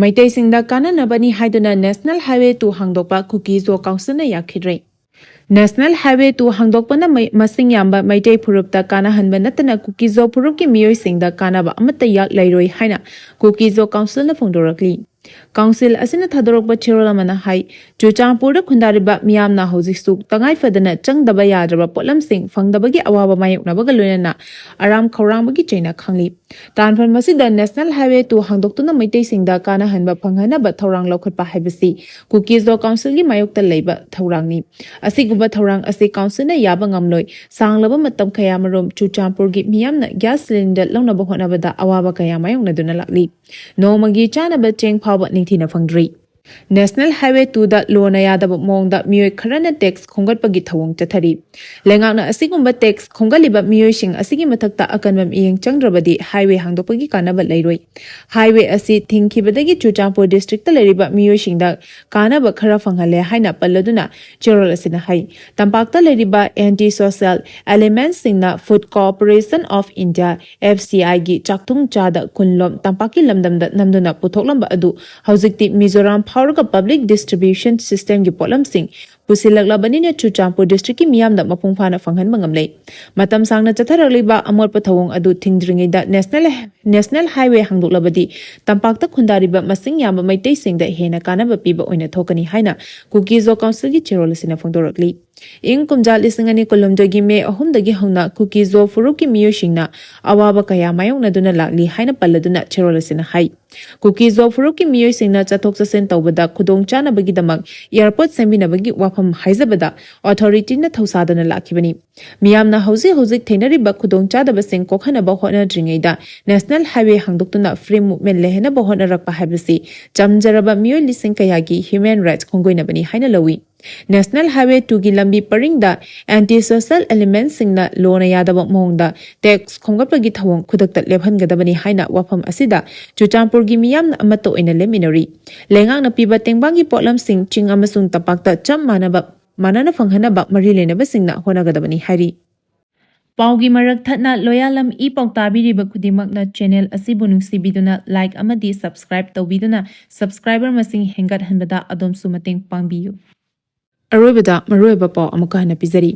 ꯃꯩꯇꯩꯁꯤꯡꯗ ꯀꯥꯟꯅꯅꯕꯅꯤ ꯍꯥꯏꯗꯨꯅ ꯅꯦꯁꯅꯦꯜ ꯍꯥꯏꯋꯦ ꯇꯨ ꯍꯥꯡꯗꯣꯛꯄ ꯀꯨꯀꯤ ꯖꯣ ꯀꯥꯎꯟꯁꯤꯜꯅ ꯌꯥꯈꯤꯗ꯭ꯔꯦ꯫ ꯅꯦꯁꯅꯦꯜ ꯍꯥꯏꯋꯦ ꯇꯨ ꯍꯥꯡꯗꯣꯛꯄꯅ ꯃꯩ-, ꯃꯁꯤꯡ ꯌꯥꯝꯕ ꯃꯩꯇꯩ ꯐꯨꯔꯨꯞꯇ ꯀꯥꯟꯅꯍꯟꯕ ꯅꯠꯇꯅ ꯀꯨꯀꯤ ꯖꯣ ꯐꯨꯔꯨꯞꯀꯤ ꯃꯤꯑꯣꯏꯁꯤꯡꯗ ꯀꯥꯟꯅꯕ ꯑꯃꯠꯇ ꯌꯥꯛ ꯂꯩꯔꯣꯏ ꯍꯥꯏꯅ ꯀꯨꯀꯤ ꯖꯣ ꯀꯥꯎꯟꯁꯤꯜꯅ ꯐꯣꯡꯗꯣꯔꯛꯂꯤ꯫ ꯀꯥꯎꯟꯁꯤꯜ ꯑꯁꯤꯅ ꯊꯥꯗꯣꯔꯛꯄ ꯆꯦꯔꯣꯜ ꯑꯃꯅ ꯍꯥꯏ, ꯆꯨꯔꯆꯥꯟꯄꯨꯔꯗ ꯈꯨꯟꯗꯥꯔꯤꯕ ꯃꯤꯌꯥꯝꯅ ꯍꯧꯖꯤꯛꯁꯨ ꯇꯉꯥꯏ ꯐꯗꯅ ꯆꯪꯗꯕ ꯌꯥꯗ꯭ꯔꯕ ꯄꯣꯠꯂꯝꯁꯤꯡ ꯐꯪꯗꯕꯒꯤ ꯑꯋꯥꯕ ꯃꯥꯌꯣꯛꯅꯕꯒ ꯂꯣꯏꯅꯅ ꯑꯔꯥꯝ ꯈꯧꯔꯥꯡꯕꯒꯤ ꯆꯩꯅ ꯈꯪꯂꯤ꯫ ꯇꯥꯟꯐꯝ ꯑꯁꯤꯗ ꯅꯦꯁꯅꯦꯜ ꯍꯥꯏꯋꯦ ꯇꯨ ꯍꯥꯡꯗꯣꯛꯇꯨꯅ ꯃꯩꯇꯩꯁꯤꯡꯗ ꯀꯥꯟꯅꯍꯟꯕ ꯐꯪꯍꯟꯅꯕ ꯊꯧꯔꯥꯡ ꯂꯧꯈꯠꯄ ꯍꯥꯏꯕꯁꯤ ꯀꯨꯀꯤ ꯖꯣ ꯀꯥꯎꯟꯁꯤꯜꯒꯤ ꯃꯥꯌꯣꯛꯇ ꯂꯩꯕ ꯊꯧꯔꯥꯡꯅꯤ꯫ ꯑꯁꯤꯒꯨꯝꯕ ꯊꯧꯔꯥꯡ ꯑꯁꯤ ꯀꯥꯎꯟꯁꯤꯜꯅ ꯌꯥꯕ ꯉꯝꯂꯣꯏ꯫ ꯁꯥꯡꯂꯕ ꯃꯇꯝ ꯀꯌꯥꯃꯔꯨꯝ ꯆꯨꯔꯆꯥꯟꯄꯨꯔꯒꯤ ꯃꯤꯌꯥꯝꯅ ꯒ꯭ꯌꯥꯁ ꯁꯤꯂꯤꯟꯗꯔ ꯂꯧꯅꯕ ꯍꯣꯠꯅꯕꯗ ꯑꯋꯥꯕ ꯀꯌꯥ ꯃꯥꯌꯣꯛꯅꯗꯨꯅ ꯂꯥꯛꯂꯤ꯫ ꯅꯣꯡꯃꯒꯤ ꯆꯥꯅꯕ ꯆꯦꯡ ꯐꯥꯎꯕ ꯅꯤꯡꯊꯤꯅ ꯐꯪꯗ꯭ꯔꯤ꯫ National Highway two ꯗ ꯂꯣꯅ ꯌꯥꯗꯕ ꯃꯑꯣꯡꯗ ꯃꯤꯑꯣꯏ ꯈꯔꯅ ꯇꯦꯛꯁ ꯈꯣꯝꯒꯠꯄꯒꯤ ꯊꯧꯑꯣꯡ ꯆꯠꯊꯔꯤ꯫ ꯂꯩꯉꯥꯛꯅ ꯑꯁꯤꯒꯨꯝꯕ ꯇꯦꯛꯁ ꯈꯣꯝꯒꯠꯂꯤꯕ ꯃꯤꯑꯣꯏꯁꯤꯡ ꯑꯁꯤꯒꯤ ꯃꯊꯛꯇ ꯑꯀꯟꯕ ꯃꯤꯠꯌꯦꯡ ꯆꯪꯗ꯭ꯔꯕꯗꯤ highway ꯍꯥꯡꯗꯣꯛꯄꯒꯤ ꯀꯥꯟꯅꯕ ꯂꯩꯔꯣꯏ꯫ Highway ꯑꯁꯤ ꯊꯤꯡꯈꯤꯕꯗꯒꯤ ꯆꯨꯔꯆꯥꯟꯄꯨꯔ district ꯇ ꯂꯩꯔꯤꯕ ꯃꯤꯑꯣꯏꯁꯤꯡꯗ ꯀꯥꯟꯅꯕ ꯈꯔ ꯐꯪꯍꯜꯂꯦ ꯍꯥꯏꯅ ꯄꯜꯂꯗꯨꯅ ꯆꯦꯔꯣꯜ ꯑꯁꯤꯅ ꯍꯥꯏ꯫ ꯇꯝꯄꯥꯛꯇ ꯂꯩꯔꯤꯕ anti social element ꯁꯤꯡꯅ Food Corporation of India, F C I ꯒꯤ ꯆꯥꯛꯊꯨꯡ ꯆꯥꯗ ꯀꯨꯟꯂꯣꯝ ꯇꯝꯄꯥꯛꯀꯤ ꯂꯝꯗꯝꯗ ꯅꯝꯗꯨꯅ ꯄꯨꯊꯣꯛꯂꯝꯕ ꯑꯗꯨ ꯍꯧꯖꯤꯛꯇꯤ ꯃꯤꯖꯣꯔꯥꯝ ꯐꯥꯎꯔꯒ public distribution system ꯒꯤ ꯄꯣꯠꯂꯝꯁꯤꯡ ꯄꯨꯁꯤꯜꯂꯛꯂꯕꯅꯤꯅ ꯆꯨꯔꯆꯥꯟꯄꯨꯔ district ꯀꯤ ꯃꯤꯌꯥꯝꯗ ꯃꯄꯨꯡ ꯐꯥꯅ ꯐꯪꯍꯟꯕ ꯉꯝꯂꯦ꯫ ꯃꯇꯝ ꯁꯥꯡꯅ ꯆꯠꯊꯔꯛꯂꯤꯕ ꯑꯃꯣꯠꯄ ꯊꯧꯑꯣꯡ ꯑꯗꯨ ꯊꯤꯡꯗ꯭ꯔꯤꯉꯩꯗ national, national highway ꯍꯥꯡꯗꯣꯛꯂꯕꯗꯤ ꯇꯝꯄꯥꯛꯇ ꯈꯨꯟꯗꯥꯔꯤꯕ ꯃꯁꯤꯡ ꯌꯥꯝꯕ ꯃꯩꯇꯩꯁꯤꯡꯗ ꯍꯦꯟꯅ ꯀꯥꯟꯅꯕ ꯄꯤꯕ ꯑꯣꯏꯅ ꯊꯣꯛꯀꯅꯤ ꯍꯥꯏꯅ Kuki Zo Council ꯒꯤ ꯆꯦꯔꯣꯜ ꯑꯁꯤꯅ ꯐꯣꯡꯗꯣꯔꯛꯂꯤ꯫ ꯏꯪ ꯀꯨꯝꯖꯥ ꯂꯤꯁꯤꯡ ꯑꯅꯤ ꯀꯨꯟꯍꯨꯝꯗꯣꯏꯒꯤ ꯃꯦ ꯑꯍꯨꯝꯗꯒꯤ ꯍꯧꯅ ꯀꯨꯀꯤ ꯖꯣ ꯐꯨꯔꯨꯞꯀꯤ ꯃꯤꯑꯣꯏꯁꯤꯡꯅ ꯑꯋꯥꯕ ꯀꯌꯥ ꯃꯥꯌꯣꯛꯅꯗꯨꯅ ꯂꯥꯛꯂꯤ ꯍꯥꯏꯅ ꯄꯜꯂꯗꯨꯅ ꯆꯦꯔꯣꯜ ꯑꯁꯤꯅ ꯍꯥꯏ꯫ ꯀꯨꯀꯤ ꯖꯣ ꯐꯨꯔꯨꯞꯀꯤ ꯃꯤꯑꯣꯏꯁꯤꯡꯅ ꯆꯠꯊꯣꯛ ꯆꯠꯁꯤꯟ ꯇꯧꯕꯗ ꯈꯨꯗꯣꯡ ꯆꯥꯅꯕꯒꯤꯗꯃꯛ airport ꯁꯦꯝꯕꯤꯅꯕꯒꯤ ꯋꯥꯐꯝ ꯍꯥꯏꯖꯕꯗ authority ꯅ ꯊꯧꯁꯥꯗꯅ ꯂꯥꯛꯈꯤꯕꯅꯤ꯫ ꯃꯤꯌꯥꯝꯅ ꯍꯧꯖꯤꯛ ꯍꯧꯖꯤꯛ ꯊꯦꯡꯅꯔꯤꯕ ꯈꯨꯗꯣꯡ ꯆꯥꯗꯕꯁꯤꯡ ꯀꯣꯛꯍꯟꯅꯕ ꯍꯣꯠꯅꯗ꯭ꯔꯤꯉꯩꯗ national highway ꯍꯥꯡꯗꯣꯛꯇꯨꯅ free movement ꯂꯩꯍꯟꯅꯕ ꯍꯣꯠꯅꯔꯛꯄ ꯍꯥꯏꯕꯁꯤ ꯆꯝꯖꯔꯕ ꯃꯤꯑꯣꯏ ꯂꯤꯁꯤꯡ ꯀꯌꯥꯒꯤ human rights ꯈꯣꯡꯒꯣꯏꯅꯕꯅꯤ ꯍꯥꯏꯅ ꯂꯧꯏ꯫ National Highway two ꯒꯤ ꯂꯝꯕꯤ ꯄꯔꯤꯡꯗ anti social element ꯁꯤꯡꯅ ꯂꯣꯅ ꯌꯥꯗꯕ ꯃꯑꯣꯡꯗ ꯇꯦꯛꯁ ꯈꯣꯝꯒꯠꯄꯒꯤ ꯊꯧꯑꯣꯡ ꯈꯨꯗꯛꯇ ꯂꯦꯞꯍꯟꯒꯗꯕꯅꯤ ꯍꯥꯏꯅ ꯋꯥꯐꯝ ꯑꯁꯤꯗ ꯆꯨꯔꯆꯥꯟꯄꯨꯔꯒꯤ ꯃꯤꯌꯥꯝꯅ ꯑꯃꯠꯇ ꯑꯣꯏꯅ ꯂꯦꯞꯃꯤꯟꯅꯔꯤ꯫ ꯂꯩꯉꯥꯛꯅ ꯄꯤꯕ ꯇꯦꯡꯕꯥꯡꯒꯤ ꯄꯣꯠꯂꯝꯁꯤꯡ ꯆꯤꯡ ꯑꯃꯁꯨꯡ ꯇꯝꯄꯥꯛꯇ ꯆꯞ ꯃꯥꯟꯅꯕ, ꯃꯥꯟꯅꯅ ꯐꯪꯍꯟꯅꯕ ꯃꯔꯤ ꯂꯩꯅꯕꯁꯤꯡꯅ ꯍꯣꯠꯅꯒꯗꯕꯅꯤ ꯍꯥꯏꯔꯤ꯫ ꯄꯥꯎꯒꯤ ꯃꯔꯛ ꯊꯠꯅ ꯂꯣꯌꯥꯂꯝ ꯏ ꯄꯥꯎ ꯇꯥꯕꯤꯔꯤꯕ ꯈꯨꯗꯤꯡꯃꯛꯅ channel ꯑꯁꯤꯕꯨ ꯅꯨꯡꯁꯤꯕꯤꯗꯨꯅ like ꯑꯃꯗꯤ subscribe ꯇꯧꯕꯤꯗꯨꯅ subscriber ꯃꯁꯤꯡ ꯍꯦꯟꯒꯠꯍꯟꯕꯗ ꯑꯗꯣꯝꯁꯨ ꯃꯇꯦꯡ ꯄꯥꯡꯕꯤꯌꯨ꯫ ꯑꯔꯣꯏꯕꯗ ꯃꯔꯨꯑꯣꯏꯕ ꯄꯥꯎ ꯑꯃꯨꯛꯀ ꯍꯟꯅ ꯄꯤꯖꯔꯤ꯫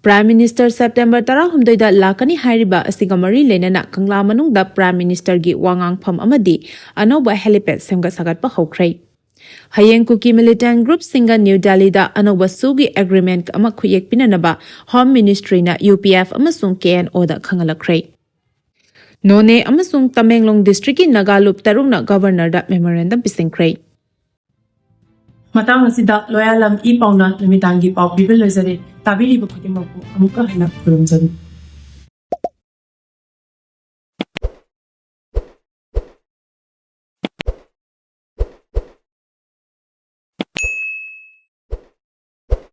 Prime Minister September ꯇꯔꯥꯍꯨꯝꯗꯣꯏꯗ ꯂꯥꯛꯀꯅꯤ ꯍꯥꯏꯔꯤꯕ ꯑꯁꯤꯒ ꯃꯔꯤ ꯂꯩꯅꯅ ꯀꯪꯂꯥ ꯃꯅꯨꯡꯗ Prime Minister ꯒꯤ ꯋꯥꯉꯥꯡꯐꯝ ꯑꯃꯗꯤ ꯑꯅꯧꯕ helipad ꯁꯦꯝꯒꯠ ꯁꯥꯒꯠꯄ ꯍꯧꯈ꯭ꯔꯦ꯫ ꯍꯌꯦꯡ ꯀꯨꯀꯤ militant group ꯁꯤꯡꯒ ꯅ꯭ꯌꯨ ꯗꯦꯜꯂꯤꯗ ꯑꯅꯧꯕ ꯁꯨꯒꯤ agreement ꯑꯃ ꯈꯨꯠꯌꯦꯛ ꯄꯤꯅꯅꯕ Home Ministry ꯅ U P F ꯑꯃꯁꯨꯡ K N O ꯗ ꯈꯪꯍꯜꯂꯛꯈ꯭ꯔꯦ꯫ ꯅꯣꯅꯦ ꯑꯃꯁꯨꯡ ꯇꯃꯦꯡꯂꯣꯡ district ꯀꯤ ꯅꯥꯒꯥ ꯂꯨꯞ ꯇꯔꯨꯛꯅ Governor ꯗ memorandum ꯄꯤꯁꯤꯟꯈ꯭ꯔꯦ꯫ ꯃꯇꯥꯡ ꯑꯁꯤꯗ ꯂꯣꯌꯥꯂꯝ ꯏ ꯄꯥꯎꯅ ꯅꯨꯃꯤꯗꯥꯡꯒꯤ ꯄꯥꯎ ꯄꯤꯕ ꯂꯣꯏꯖꯔꯦ꯫ ꯇꯥꯕꯤꯔꯤꯕ ꯈꯨꯗꯤꯡꯃꯛꯄꯨ ꯑꯃꯨꯛꯀ ꯍꯟꯅ ꯈꯨꯔꯨꯝꯖꯔꯤ꯫